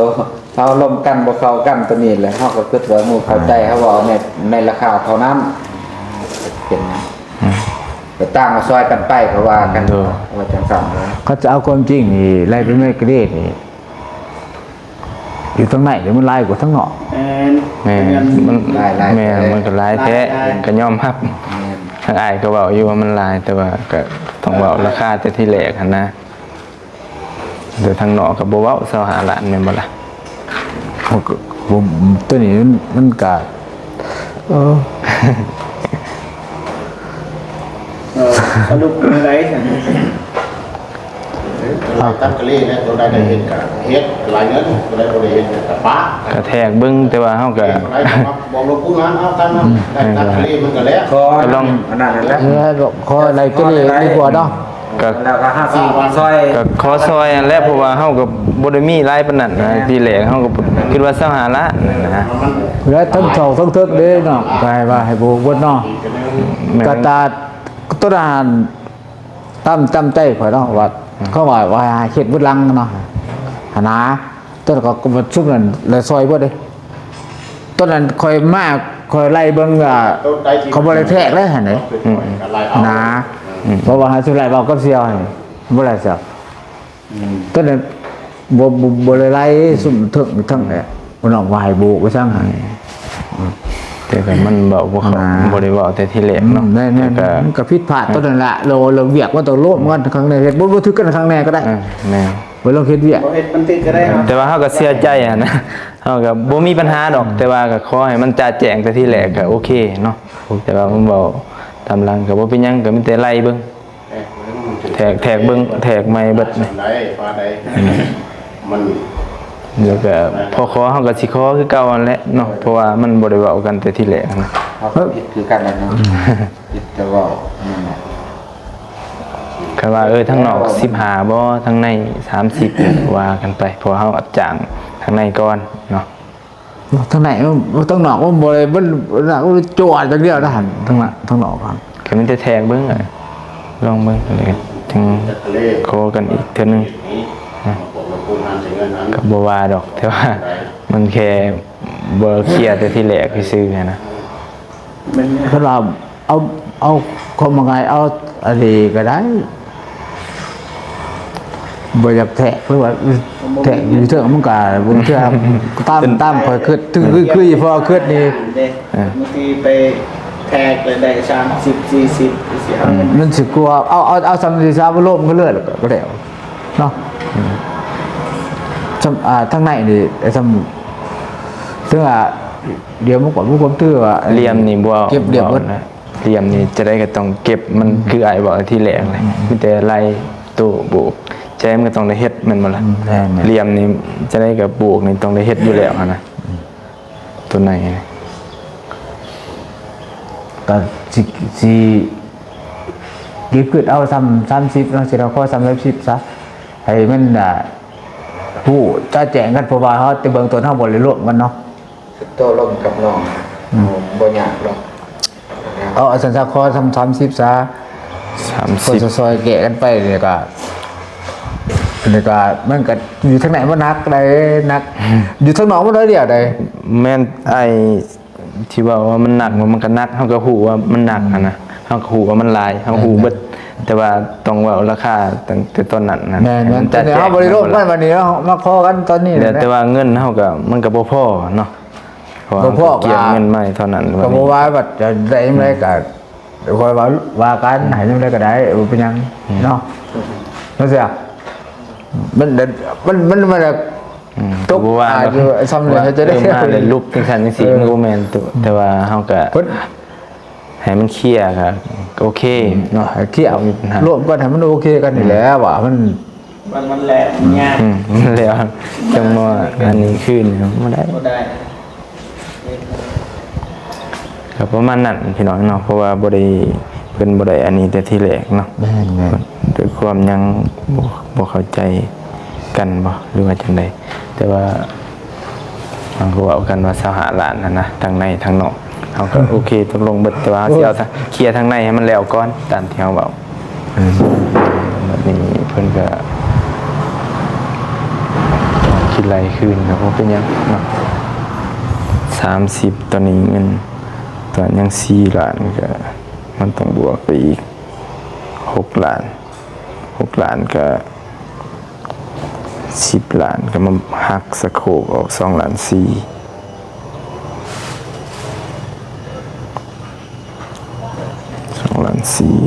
ເຮົາລົມກັນບໍ່ເຂົ້າກັນຕົວນີ້ແຫຼະ ເຮົາກໍຄິດວ່າໝູ່ເຂົ້າໃຈ ເຮົາເວົ້າໃນ ໃນລາຄາເທົ່ານັ້ນ ເປັນ ອືມ ກໍຕ່າງມາຊ່ອຍກັນໄປ ກໍວ່າກັນ ໂດຍ ວ່າຈັ່ງຊັ້ນ ຄັນຈະເອົາຄວາມຈິງນີ້ ໄລ່ໄປແມ່ນກະເດນີ້ ຢູ່ທາງໃນນີ້ມັນຫຼາຍກວ່າທາງນອກ ແມ່ນ ແມ່ນ ມັນຫຼາຍ ແມ່ນ ມັນກໍຫຼາຍແທ້ ຫຼາຍ ກໍຍອມຮັບ ແມ່ນ ທາງອ້າຍກໍເວົ້າຢູ່ວ່າມັນຫຼາຍ ແຕ່ວ່າກໍຕ້ອງເວົ້າລາຄາແຕ່ທີແລກຫັ້ນນະ ແຕ່ທາງນອກກໍບໍ່ເວົ້າຊາວຫ້າລ້ານແມ່ນບໍ່ລະ? ໂອ້ ກໍ ໂອ້ ຕົວນີ້ມັນ ມັນກະ ເອີ ເອີ ສະຫຼຸບແນວໃດຊັ້ນ? ເອີ ຕັດກະເລແລ້ວ ຕົວໃດໄດ້ເຮັດກະເຮັດ ລາຍເງິນ ຕົວໃດບໍ່ໄດ້ເຮັດກະປະ ກະແທກເບິ່ງ ແຕ່ວ່າເຮົາກະ ບໍ່ລົບຜູ້ງານເອົາຕາມນັ້ນ ອືມ ໄດ້ຕັດກະເລມັນກະແລ້ວ ກໍລອງ ອັນນັ້ນແຫຼະ ເອີ ຂໍໄລ່ກະເລດີກວ່າເນາະ. ກໍ ແລ້ວກໍເຮົາຊິຊ່ອຍ ກໍຂໍຊ່ອຍຫັ້ນແຫຼະ ເພາະວ່າເຮົາກໍບໍ່ໄດ້ມີຫຼາຍປານນັ້ນນະ ແມ່ນ ທີແລກເຮົາກໍຄິດວ່າຊາວຫ້າລ້ານນະ ແລ້ວທັງເຖົ້າທັງເຖິກເດ້ເນາະ ກໍໃຫ້ວ່າໃຫ້ບອກເບິດເນາະ ແມ່ນ ກະຕາ ໂຕນັ້ນຕາມ ຕາມໃຈຂ້ອຍເນາະ ວ່າ ອືມ ເຂົາວ່າ ວ່າໃຫ້ເຮັດເບິດຫຼັງເນາະ ຫັ້ນນະ ໂຕນັ້ນກໍ ກໍປະຊຸມນັ້ນ ແລ້ວຊ່ອຍເບິດເດ້. ຕອນນັ້ນຂ້ອຍມາ ຂ້ອຍໄລ່ເບິ່ງ ອ່າ ເຂົາບໍ່ໄດ້ແທກເລີຍຫັ້ນເດ້ ອືມ ນະ ອືມ ເພາະວ່າຫາຊິໄລ່ເວົ້າກັບສ່ຽວຫັ້ນ ບໍ່ໄດ້ສ່ຽວ ອືມ ຕອນນັ້ນບໍ່ ບໍ່ ບໍ່ໄດ້ໄລ່ ອືມ ຊຸມເທິງທັງແຫຼະ ນ້ອງວ່າໃຫ້ໂບກໄປຊັ້ນຫັ້ນ ອືມ ແຕ່ກໍມັນເວົ້າບໍ່ເຂົ້າ ອ່າ ບໍ່ໄດ້ເວົ້າແຕ່ທີແລກເນາະ ອືມ ແມ່ນໆ ແຕ່ກໍ ມັນກໍຜິດພາດ ອືມ ຕອນນັ້ນລະ ແລ້ວ ແລ້ວວຽກມັນຕ້ອງລົມກັນຄັ້ງໃດ ເຮັດບໍ່ ບໍ່ຖືກກັນຄັ້ງໃດກໍໄດ້ ເອີ ແມ່ນ ບໍ່ລອງເຮັດວຽກ ບໍ່ເຮັດມັນຖືກກໍໄດ້ເນາະ ແຕ່ວ່າເຮົາກໍເສຍໃຈຫັ້ນນະ ເຮົາກໍບໍ່ມີບັນຫາດອກ ແຕ່ວ່າກໍຂໍໃຫ້ມັນຈະແຈ້ງແຕ່ທີແລກກໍໂອເຄເນາະ ແຕ່ວ່າມັນເວົ້າຕາມຫຼັງກໍບໍ່ເປັນຫຍັງ ກໍມີແຕ່ໄລ່ເບິ່ງ ເອີ ແທກ ແທກເບິ່ງ ແທກໃໝ່ເບິດນີ້ ໄດ້ ຟ້າໄດ້ ມັນ ແລ້ວກໍພໍຂໍເຮົາກໍຊິຂໍຄືເກົ່າຫັ້ນແຫຼະເນາະ ເພາະວ່າມັນບໍ່ໄດ້ເວົ້າກັນແຕ່ທີແລກນະ ເຮົາກໍຜິດຄືກັນແຫຼະເນາະ ຜິດແຕ່ເວົ້ານັ້ນແຫຼະ ຄັນວ່າ ເອີ ທາງນອກສິບຫ້າບໍ່ ທາງໃນສາມສິບ ວ່າກັນໄປ ເພາະວ່າເຮົາຈ້າງທາງໃນກ່ອນເນາະ. ທາງໃນ ທາງນອກມັນບໍ່ໄດ້ ມັນ ມັນຈວດຢ່າງດຽວນະຫັ້ນ ທາງນະ ທາງນອກຫັ້ນ ກໍມີແຕ່ແທກເບິ່ງ ລອງເບິ່ງ ແລ້ວຈັ່ງຂໍກັນອີກເທື່ອໜຶ່ງນະ ກໍບໍ່ວ່າດອກ ແຕ່ວ່າມັນແຄ່ບໍ່ເຄຍແຕ່ທີແລກຊື່ໆ ຫັ້ນນະ. ເພິ່ນວ່າເອົາ ເອົາຄວາມວ່າງ່າຍ ເອົາອັນນີ້ກໍໄດ້ ບໍ່ຢາກແທກ ເພິ່ນວ່າແທກຢູ່ເທິງມັນກໍບາງເທື່ອຕາມ ຕາມຂ້ອຍຄິດ ຄື ຄື ຄືອີ່ພໍ່ຄິດນີ້ ບາງທີໄປແທກແລ້ວໄດ້ສາມສິບ ສີ່ສິບ ມັນຊິກວ່າ ເອົາ ເອົາ ເອົາສ່ຳນີ້ຊະ ບໍ່ລົມກັນເລີຍ ແລ້ວກໍແລ້ວເນາະ ສ່ຳ ອ່າ ທາງໃນນີ້ ສ່ຳ ເຖິງວ່າ ດຽວມັນກໍບໍ່ຄວາມຖືວ່າ ຫຼ່ຽມນີ້ບໍ່ ເກັບລຽບເບິດນະ ຫຼ່ຽມນີ້ຈະໄດ້ກໍຕ້ອງເກັບ ມັນ ອືມ ຄືອ້າຍເວົ້າທີແລກນະ ອືມ ມີແຕ່ໄລ່ໂຕ້ບວກ ແຈມກໍຕ້ອງໄດ້ເຮັດແມ່ນບໍ່ລະ ອືມ ແມ່ນໆ ຫຼ່ຽມນີ້ຈະໄດ້ກໍບວກນີ້ຕ້ອງໄດ້ເຮັດຢູ່ແລ້ວຫັ້ນນະ ອືມ ໂຕໃນ ກໍຊິ ຊິ ຊິຄິດເອົາສ່ຳສາມສິບເນາະ ຊິເອົາຂໍສ່ຳສາມສິບຊະ ໃຫ້ມັນ ອ່າ ຮູ້ຈະແຈ້ງກັນ ເພາະວ່າເຮົາແຕ່ເບື້ອງຕົ້ນເຮົາບໍ່ໄດ້ລົມກັນເນາະ. ໂຕລົມກັບນ້ອງ ອືມ ບໍ່ຍາກດອກ ເອົາ ເອົາຊັ້ນຊະ ຂໍສາມ ສາມສິບຊະ ສາມສິບ ຊ່ອຍໆແກ້ກັນໄປ ແລ້ວກະ ແລ້ວກະມັນກະຢູ່ທາງໃນມັນໜັກໃດ ໜັກ ອືມ ຢູ່ທາງນອກມັນໜ້ອຍດຽວໃດ ແມ່ນ ອ້າຍທີ່ເວົ້າວ່າມັນໜັກ ມັນກະໜັກ ເຮົາກະຮູ້ວ່າມັນໜັກຫັ້ນນະ ເຮົາກະຮູ້ວ່າມັນຫຼາຍ ເຮົາຮູ້ເບິດ ແຕ່ວ່າຕ້ອງເວົ້າລາຄາຕັ້ງແຕ່ຕອນນັ້ນນະ ແມ່ນໆ ໃຫ້ມັນຈະແຈ້ງ ເຮົາບໍ່ໄດ້ລົມກັນ ບັດນີ້ເຮົາມາຂໍກັນຕອນນີ້ແຫຼະ ແຕ່ວ່າເງິນເຮົາກະ ມັນກະບໍ່ພໍເນາະ ເພາະວ່າ ບໍ່ພໍ ກະກຽມເງິນມາເທົ່ານັ້ນ ກໍບໍ່ວ່າວ່າຈະໄດ້ຈັ່ງໃດ ອືມ ກໍຄ່ອຍວ່າ ວ່າກັນ ໃຫ້ຈັ່ງໃດກໍໄດ້ ບໍ່ເປັນຫຍັງ ອືມ ເນາະ ມັນເສຍ ມັນ ມັນ ມັນ ມັນ ອືມ ຕົກ ກໍບໍ່ວ່າ ອາ ຢູ່ ສ່ຳນີ້ ວ່າ ຈະໄດ້ ເອີ ມາແລ້ວຫຼຸບຈັ່ງຊັ້ນຈັ່ງຊີ້ ເອີ ມັນບໍ່ແມ່ນໂຕ ແຕ່ວ່າເຮົາກໍ ເພິ່ນ ໃຫ້ມັນເຄຍກໍໂອເຄເນາະ ໃຫ້ເຄຍ ບໍ່ມີປັນຫາ ລວມກັນໃຫ້ມັນໂອເຄກັນນີ້ແຫຼະ ອືມ ວ່າມັນ ມັນ ມັນແຫຼະ ມັນຍາກ ອືມ ມັນແລ້ວ ຈັ່ງມາອັນນີ້ຄືນບໍ່ໄດ້ ບໍ່ໄດ້ ກໍປະມານນັ້ນພີ່ນ້ອງເນາະ ເພາະວ່າບໍ່ໄດ້ ເພິ່ນບໍ່ໄດ້ອັນນີ້ແຕ່ທີແລກເນາະ ແມ່ນໆ ດ້ວຍຄວາມຍັງບໍ່ ບໍ່ເຂົ້າໃຈກັນບໍ່ ຫຼືວ່າຈັ່ງໃດ ແຕ່ວ່າ ເຮົາກໍເວົ້າກັນວ່າຊາວຫ້າລ້ານຫັ້ນນະ ທັງໃນທັງນອກ ເຮົາກໍໂອເຄຕົກລົງເບິດ ແຕ່ວ່າເຮົາຊິເອົາ ເອີ ເຄຍທາງໃນໃຫ້ມັນແລ້ວກ່ອນ ຕາມທີ່ເຮົາເວົ້າ ເອີ ບັດນີ້ເພິ່ນກໍຄິດໄລ່ຄືນກໍບໍ່ເປັນຫຍັງເນາະ ສາມສິບ ຕອນນີ້ເງິນ ຕອນຍັງສີ່ລ້ານ ກໍມັນຕ້ອງບວກໄປອີກຫົກລ້ານ ຫົກລ້ານກໍ ສິບລ້ານ ກໍມາຫັກສະໂຄກອອກສອງລ້ານສີ່ ສອງລ້ານສີ່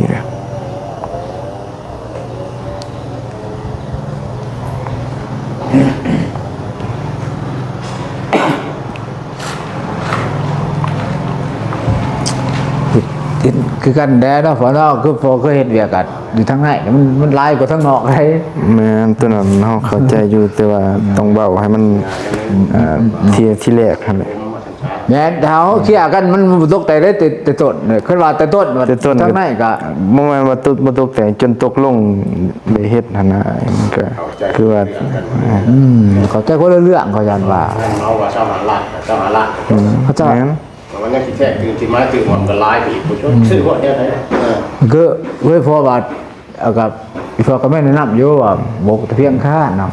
ເຮັດ ເຮັດຄືກັນແດ່ເນາະ ພໍ່ເນາະ ຄືພໍ່ເຄີຍເຮັດວຽກກັນ ຢູ່ທາງໃນມັນ ມັນຫຼາຍກວ່າທາງນອກໃດ໋. ແມ່ນ ໂຕນັ້ນເຮົາເຂົ້າໃຈຢູ່ ແຕ່ວ່າ ອືມ ຕ້ອງເວົ້າໃຫ້ມັນ ອືມ ເອີ ອືມ ທີ ທີແລກຫັ້ນແຫຼະ. ແມ່ນ ຖ້າເຮົາເຄຍກັນມັນບໍ່ຕົກແຕກເດ້ ແຕ່ ແຕ່ຕົ້ນ ຄັນວ່າແຕ່ຕົ້ນ ແຕ່ຕົ້ນ ທາງໃນກໍ ບໍ່ແມ່ນວ່າຕົກ ບໍ່ຕົກແຕກ ຈົນຕົກລົງໄດ້ເຮັດຫັ້ນນະ ມັນກໍຄືວ່າ ອືມ ເຂົ້າໃຈຄົນລະເລື່ອງ ເຂົາຢ້ານວ່າ ເຮົາວ່າຊາວຫ້າລ້ານ ຊາວຫ້າລ້ານ ອືມ ເຂົາເຈົ້າ ແມ່ນ ມັນຍັງຊິແທກຕື່ມ ຊິມາຕື່ມ ມັນກໍຫຼາຍໄປອີກ ຜູ້ ອືມ ຊື້ຮອດແນວໃດ ເອີ ຄືເວີຍ ເພາະວ່າ ເອົາ ກັບອີ່ພໍ່ກັບແມ່ແນະນຳຢູ່ວ່າ ອືມ ໂບກແຕ່ພຽງຂ້າງເນາະ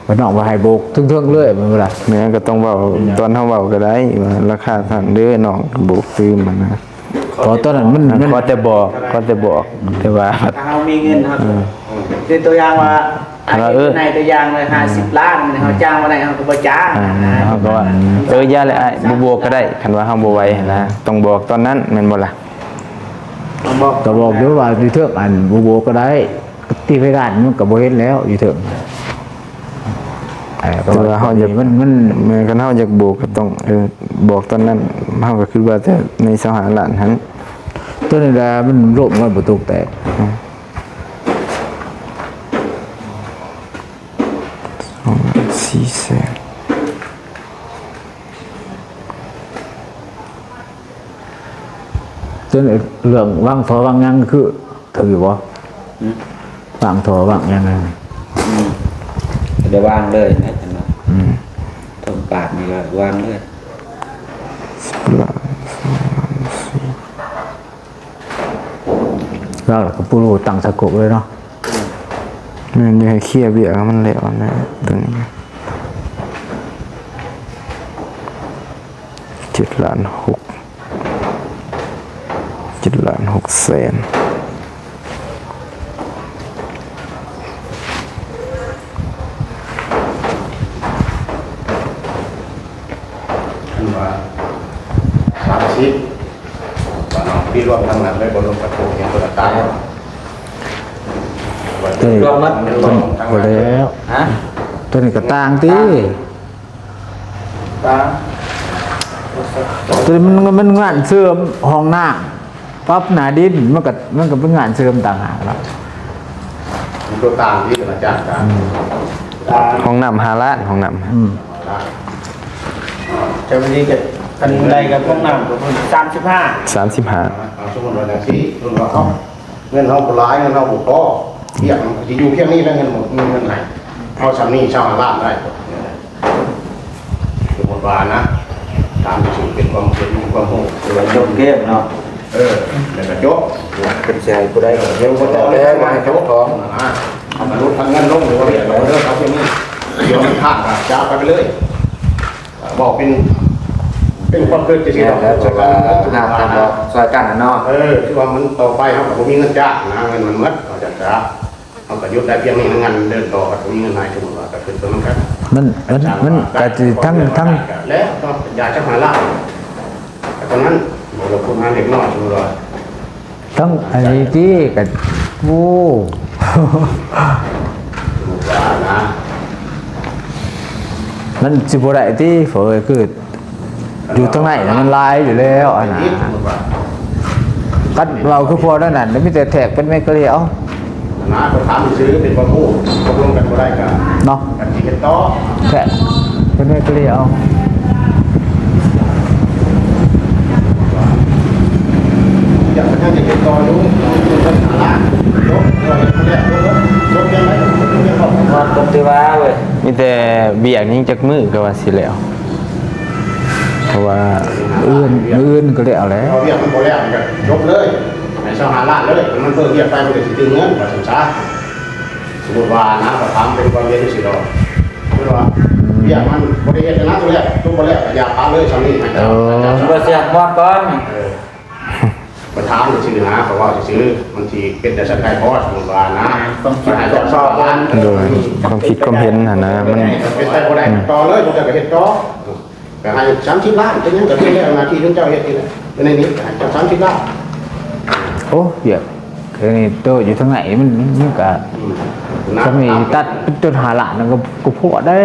ວ່ານ້ອງວ່າໃຫ້ໂບກເທິງໆເລີຍ ແມ່ນບໍ່ລະ? ແມ່ນ ກໍຕ້ອງເວົ້າ ຕອນເຮົາເວົ້າກໍໄດ້ວ່າ ລາຄາເທົ່ານັ້ນເດີ ນ້ອງໂບກຕື່ມຫັ້ນນະ ເພາະຕອນນັ້ນມັນ ມັນ ຂໍແຕ່ບອກ ຂໍແຕ່ບອກ ແຕ່ວ່າ ຖ້າເຮົາມີເງິນເຮົາ ເອີ ຄືຕົວຢ່າງວ່າ ອັນນີ້ ເອີ ໃນຕົວຢ່າງເລີຍ ອືມ ຫ້າສິບລ້ານ ມັນເຮົາຈ້າງບໍ່ໄດ້ ເຮົາກໍບໍ່ຈ້າງ ອ່າ ນະ ເຮົາກໍວ່າ ເອີ ຢ່າແຫຼະອ້າຍ ບໍ່ບວກກໍໄດ້ ຄັນວ່າເຮົາບໍ່ໄຫວຫັ້ນນະ ຕ້ອງບອກຕອນນັ້ນແມ່ນບໍ່ລະ? ຕ້ອງບອກ ກໍບອກຢູ່ວ່າຢູ່ເທິງ ອັນ ບໍ່ບວກກໍໄດ້ ຕິເວດານມັນກໍບໍ່ເຫັນແລ້ວຢູ່ເທິງ ເອີ ແຕ່ວ່າເຮົາຢາກ ມັນ ມັນ ແມ່ນ ຄັນເຮົາຢາກບວກກໍຕ້ອງ ເອີ ບອກຕອນນັ້ນ ເຮົາກໍຄິດວ່າແຕ່ໃນຊາວຫ້າລ້ານຫັ້ນ ຕົວນີ້ລະມັນລົມ ມັນບໍ່ຕົກແຕກ ອືມ. ສີ່ແສນ. ຕົວນີ້ເລື່ອງວາງທໍ່ວາງຫຍັງຄືຖືຢູ່ບໍ່? ຫືມ? ວາງທໍ່ວາງຫຍັງນັ້ນ ອືມ ກໍໄດ້ວາງເລີຍນະ ອືມ ເທິງປາກນີ້ກໍວາງເລີຍ. ລາວກໍປູລຸຕັ້ງສະກົບເລີຍເນາະ. ແມ່ນ ຢາກໃຫ້ເຄຍວຽກໃຫ້ມັນແລ້ວນະ ຕົວນີ້ ເຈັດລ້ານຫົກ ເຈັດລ້ານຫົກແສນ. ເພິ່ນວ່າສາມສິບ ວ່າເນາະ ທີ່ລວມທັງນັ້ນເລີຍ ບໍ່ລວມກະໂປງຫຍັງ ຕົວກະຕ່າງ ເອີ ລວມໝົດ ບໍ່ແລ້ວ ຮະ ຕົວນີ້ກະຕ່າງຕິ ຕ່າງ ຕົວນີ້ມັນ ມັນງານເສີມຫ້ອງນ້ຳ ປັບໜ້າດິນ ມັນກໍ ມັນກໍເປັນງານເສີມຕ່າງຫາກເນາະ. ມັນຕົວຕ່າງທີ່ອາຈານ ອືມ ຫ້ອງນ້ຳຫ້າລ້ານ ຫ້ອງນ້ຳ ອືມ ເຈົ້າໜ້າທີ່ກໍ ຄັນໄດ້ກັບຫ້ອງນ້ຳກໍເພິ່ນສາມສິບຫ້າ ສາມສິບຫ້າ. ເອົາ ສົມມຸດວ່າຈັ່ງຊີ້ ສົມມຸດວ່າເຮົາ ເງິນເຮົາບໍ່ຫຼາຍ ເງິນເຮົາບໍ່ພໍ ວຽກມັນຊິຢູ່ພຽງນີ້ແຫຼະ ເງິນໝົດ ເງິນໃຫ້ເຮົາສ່ຳນີ້ ຊາວຫ້າລ້ານໄດ້. ສົມມຸດວ່ານະ ຖາມຊື່ເປັນຄວາມ ເປັນຄວາມຮູ້ ຄືວ່າຈົບເກມເນາະ ເອີ ແລ້ວກໍຈົບ ເພິ່ນຊິໃຫ້ຜູ້ໃດກໍເຮັດ ບໍ່ຕ້ອງແຕ່ວ່າໃຫ້ເຈົ້າຂອງນະ ເອົາມະນຸດທຳເງິນລົງ ຫຼືວ່າວຽກເຮົາເລີກເອົາເປັນນີ້ ດຽວມັນຂາດກໍຈະເອົາໄປເລີຍ ເວົ້າເປັນ ເປັນຄວາມຄິດຈັ່ງຊີ້ເນາະ ແມ່ນແຫຼະ ຄືວ່າຫາທາງອອກຊ່ອຍກັນນະເນາະ ເອີ ຄືວ່າມັນຕໍ່ໄປເຮົາກໍບໍ່ມີເງິນຈ້າງນະ ເງິນມັນໝົດ ເຮົາຈະ ເຮົາກໍຢຸດໄດ້ພຽງນີ້ ງານເດີນຕໍ່ກໍມີເງິນໃຫ້ ສົມມຸດວ່າກໍຄືຕົວນັ້ນກັນ ມັນ ມັນ ມັນກໍຊິທັງ ທັງ ແລ້ວກໍຢາກຈະຫາລາບກໍຕົວນັ້ນ ບໍ່ລົງທຶນຫາເລັກນ້ອຍ ສົມມຸດວ່າ ທັງອັນນີ້ຕິ ກໍ ໂອ້ ວ່ານະ ມັນຊິບໍ່ໄດ້ຕິ ເອີ ຄື ຢູ່ທາງໃນມັນຫຼາຍຢູ່ແລ້ວ ອັນນະ ຄັນເວົ້າຄືພວກນັ້ນນະ ມີແຕ່ແທກເປັນແມກກາເລຍ ເອົາ ນະ ກໍຖາມຊື່ເປັນຄວາມຮູ້ ຕົກລົງກັນບໍ່ໄດ້ກໍເນາະ ກັນຊິເຮັດຕໍ່ ແທກເປັນແມກກາເລຍ ເອົາ ຢາກເຮັດຕໍ່ຢູ່ ຈົບ ເຮັດແລ້ວ ຈົບ ຈົບ ຈົບ ມີແຕ່ວຽກຍັງຈັກມື້ກໍວ່າຊິແລ້ວ ເພາະວ່າມື້ອື່ນ ມື້ອື່ນກໍແລ້ວແຫຼະ ເອົາວຽກມັນບໍ່ແລ້ວກໍຈົບເລີຍ ໃຫ້ຊາວຫ້າລ້ານເລີຍ ມັນເພີ່ມວຽກໄປ ມັນກໍຊິຕື່ມເງິນ ວ່າຊັ້ນຊະ ສົມມຸດວ່ານະ ກໍຖາມເປັນຄວາມເຫັນຈັ່ງຊີ້ດອກ ຄືວ່າ ອືມ ວຽກມັນບໍ່ໄດ້ເຮັດນະ ຕົວແລກ ຕົວບໍ່ແລ້ວກໍຢ່າປະເລີຍ ຊ່ຳນີ້ໃຫ້ເຈົ້າ ເອີ ເພິ່ນວ່າຊິຮັກຮອດກ່ອນ ເອີ ກໍຖາມຊື່ນະ ເພາະວ່າຊື່ໆ ມັນຊິເປັນໄດ້ສັກໄດ້ພໍ ສົມມຸດວ່ານະ ຕ້ອງຄິດ ຕ້ອງສອບ ໂດຍ ຄວາມຄິດຄວາມເຫັນຫັ້ນນະ ມັນເປັນໄປບໍ່ໄດ້ ອືມ ຕໍ່ເລີຍ ບໍ່ໄດ້ກໍເຮັດຕໍ່ ກໍໃຫ້ສາມສິບລ້ານ ເປັນຫຍັງກໍເຮັດແລ້ວ ໜ້າທີ່ຂອງເຈົ້າເຮັດຢູ່ແລ້ວ ຢູ່ໃນນີ້ກໍໃຫ້ເຈົ້າສາມສິບລ້ານ ໂອ້ ວຽກ ເອີ ໂຕຢູ່ທາງໃນມັນ ມັນກໍ ອືມ ສາມີຕັດຈົນຫ້າລ້ານນັ້ນກໍ ກໍພໍໄດ້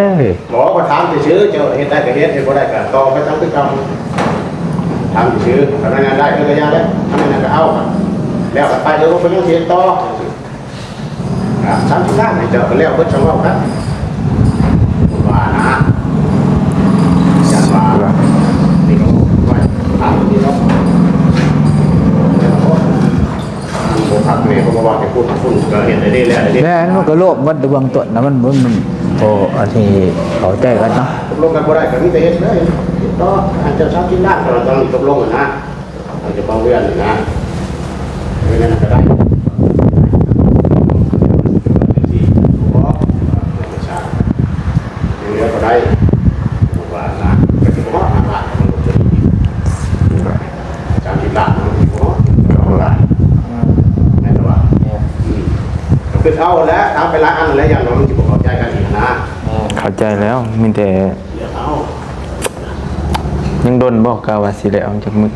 ບໍ່ ກໍຖາມຊື່ໆ ເຈົ້າເຮັດໄດ້ກໍເຮັດ ເຮັດບໍ່ໄດ້ກໍຕໍ່ໄປຕາມຄືເກົ່າ ຖາມຊື່ໆ ຄັນນັ້ນໄດ້ກໍຢ່າແລ້ວ ຄັນນັ້ນກໍເອົາ ແລ້ວກໍໄປ ເອີ ບໍ່ເປັນຫຍັງຊິເຮັດຕໍ່ ອ່າ ສາມສິບລ້ານໃຫ້ເຈົ້າກໍແລ້ວເບິດ ຈັ່ງເວົ້າກັນ ວ່ານະ ຢ່າວ່າ ນີ້ກໍວ່າ ຖາມນີ້ເນາະ ບໍ່ຄັກແນ່ ເພາະວ່າໄປພຸດພຸ້ນກໍເຮັດໄດ້ແລ້ວ ແມ່ນ ມັນກໍໂລບໝົດເບື້ອງຕົ້ນນະ ມັນ ມັນ ມັນບໍ່ ອັນທີ່ເຂົ້າໃຈກັນເນາະ ຕົກລົງກັນບໍ່ໄດ້ກໍມີແຕ່ເຮັດເລີຍ ຕິດຕໍ່ ໃຫ້ເຈົ້າສາມສິບລ້ານ ກໍຕ້ອງຕົກລົງນະ ເຈົ້າຂອງເຮືອນນີ້ນະ ເຮັດແນວນັ້ນກໍໄດ້ ເຫຼືອກໍໄດ້ ວ່ານະ ກໍຊິບໍ່ຮອດຫ້າລ້ານ ສາມສິບລ້ານ ມັນຊິບໍ່ຮອດສອງລ້ານ ແມ່ນບໍ່ວະ? ແມ່ນ ອືມ ກໍຄືເອົາແຫຼະ ຖາມໄປຫຼາຍອັນແລ້ວ ຢ້ານວ່າມັນຊິບໍ່ເຂົ້າໃຈກັນອີກນະ ແມ່ນ ເຂົ້າໃຈແລ້ວ ມີແຕ່ ເອົາ ຍັງດົນບໍ່ ກະວ່າຊິໄດ້ອອກຈັກມື້?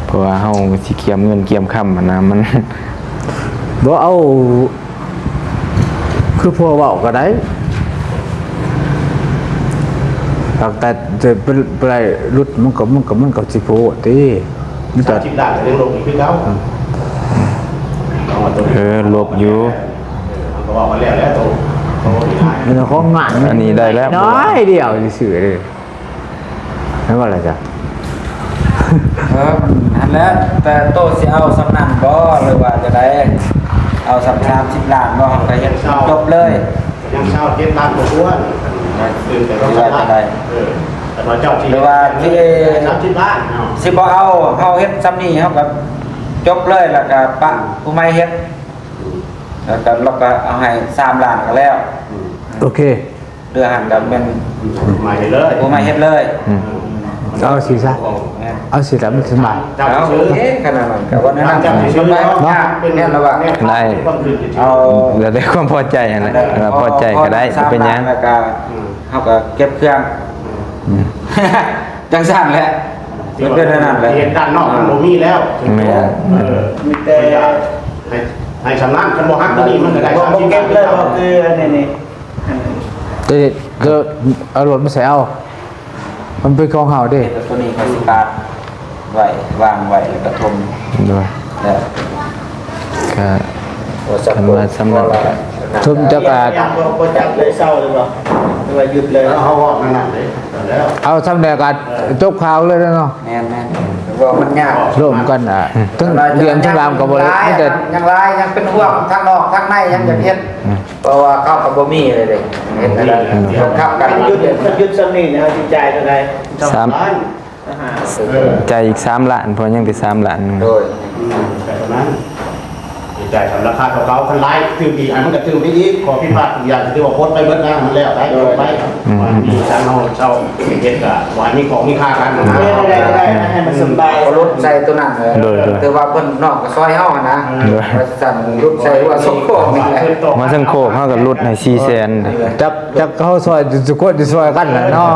ເພາະວ່າເຮົາຊິກຽມເງິນກຽມຄຳຫັ້ນນະ ມັນ ບໍ່ເອົາ ຄືພວກເວົ້າກໍໄດ້ ແຕ່ຈະໄປໄລ່ຫຼຸດ ມັນກໍ ມັນກໍ ມັນກໍຊິໂພດຕິ ມີແຕ່ ສາມສິບລ້ານກໍຍັງລົບອີກຄືເກົ່າ ອືມ ເອີ ລົບຢູ່ ເອີ ກໍເວົ້າກັນແລ້ວແຫຼະ ໂຕ ໂຕນີ້ນະ ເປັນຂອງງານ ອັນນີ້ໄດ້ແລ້ວ ນ້ອຍດຽວຊື່ໆເດ້ ແມ່ນບໍ່ລະຈະ? ເອີ ຫັ້ນແຫຼະ ແຕ່ໂຕຊິເອົາສ່ຳນັ້ນບໍ່ ຫຼືວ່າຈັ່ງໃດ? ເອົາສ່ຳສາມສິບລ້ານບໍ່? ເຮົາກໍເຮັດຈົບເລີຍ ຍັງຊາວເຈັດລ້ານກວ່າ ຄືແຕ່ວ່າສາມສິບລ້ານ ເອີ ແຕ່ວ່າເຈົ້າຊິ ຫຼືວ່າຊິ ສາມສິບລ້ານເນາະ ຊິບໍ່ເອົາ ເຮົາເຮັດສ່ຳນີ້ ເຮົາກໍຈົບເລີຍ ແລ້ວກໍປະຜູ້ໃໝ່ເຮັດ ອືມ ແລ້ວກໍ ແລ້ວກໍເອົາໃຫ້ສາມລ້ານກໍແລ້ວ ອືມ ໂອເຄ ເຫຼືອຫັ້ນກໍແມ່ນ ອືມ ຜູ້ໃໝ່ເຮັດເລີຍ ຜູ້ໃໝ່ເຮັດເລີຍ ອືມ ເອົາຊິຊະ ແມ່ນ ເອົາຊິລະ ມັນສະບາຍ ເອົາ ໂອເຄ ຂະໜາດນັ້ນກໍວ່າແນວນັ້ນ ສະບາຍເນາະ ແມ່ນລະວ່າ ໄດ້ ເອົາ ແລ້ວແຕ່ຄວາມພໍໃຈຫັ້ນແຫຼະ ພໍໃຈກໍໄດ້ ບໍ່ເປັນຫຍັງ ແລ້ວກໍ ອືມ ເຮົາກໍເກັບເຄື່ອງ ອືມ ຈັ່ງຊັ້ນແຫຼະ ມັນເປັນແນວນັ້ນແຫຼະ ເຮັດດ້ານນອກມັນບໍ່ມີແລ້ວ ແມ່ນ ເອີ ມີແຕ່ ໃຫ້ ໃຫ້ສ່ຳນັ້ນ ຄັນບໍ່ຫັກຕົວນີ້ມັນກໍໄດ້ ບໍ່ ສາມສິບ ເກັບເລີຍ ບໍ່ຄືອັນນີ້ນີ້ ເອີ ກໍເອົາລົດມາໃສ່ເອົາ ມັນເປັນຂອງເຮົາເດ້ ແຕ່ຕົວນີ້ຂ້ອຍຊິປາດໄວ້ ວາງໄວ້ ແລ້ວກໍຖົມ ໂດຍ ແລ້ວ ກະ ໂອ້ ສັກ ຄັນວ່າສ່ຳນັ້ນກະ ຖົມຈັກອາດ ບໍ່ຈັກໄດ້ເຊົາເລີຍບໍ່ ຫຼືວ່າຢຸດເລີຍ? ເຮົາເວົ້ານັ້ນເດ້ ແລ້ວ ເອົາສ່ຳໃດກະ ເອີ ຈົບຂ່າວເລີຍເນາະ ແມ່ນໆ ເວົ້າມັນຍາກ ລົມກັນ ອືມ ທັງດຽນທັງລາມກໍບໍ່ໄດ້ ມີແຕ່ ຍັງຫຼາຍ ຍັງເປັນຫ່ວງ ທັງນອກທັງໃນ ຍັງຢາກເຮັດ ອືມ ເພາະວ່າເຂົາກໍບໍ່ມີເລີຍເດ້ ເຮັດແນວໃດ ອືມ ບັງຄັບກັນ ຄັນຢຸດ ຄັນຢຸດສ່ຳນີ້ນີ້ ເຮົາຊິຈ່າຍເທົ່າໃດ? ສາມ ເອີ ຈ່າຍອີກສາມລ້ານ ເພາະຍັງແຕ່ສາມລ້ານ ໂດຍ ອືມ ແຕ່ປະມານນັ້ນ ຈ່າຍຕາມລາຄາເກົ່າໆ ຄັນຫຼາຍຕື່ມອີກ ອັນມັນກໍຕື່ມໄປອີກ ຂໍ້ຜິດພາດທຸກຢ່າງ ຖືວ່າພົດໄປເບິດນະ ມັນແລ້ວໄປ ໂດຍ ຈົບໄປ ອືມ ວ່າມີສັງເຮົາເຊົ່າເຮັດກໍບໍ່ໃຫ້ມີຂອງມີຄ່າກັນນະ ເຮັດໄດ້ກໍໄດ້ ໃຫ້ມັນສະບາຍ ກໍຫຼຸດໃສ່ຕົວນັ້ນ ໂດຍໆ ຖືວ່າເພິ່ນນ້ອງກໍຊ່ອຍເຮົາຫັ້ນນະ ໂດຍ ວ່າຊັ້ນ ຫຼຸດໃສ່ຫົວສົກຂອງນີ້ແຫຼະ ຫົວສົກຂອງເຮົາກໍຫຼຸດໃຫ້ສີ່ແສນ ຈັກ ຈັກເຮົາຊ່ອຍ ທຸກຄົນຊິຊ່ອຍກັນແຫຼະເນາະ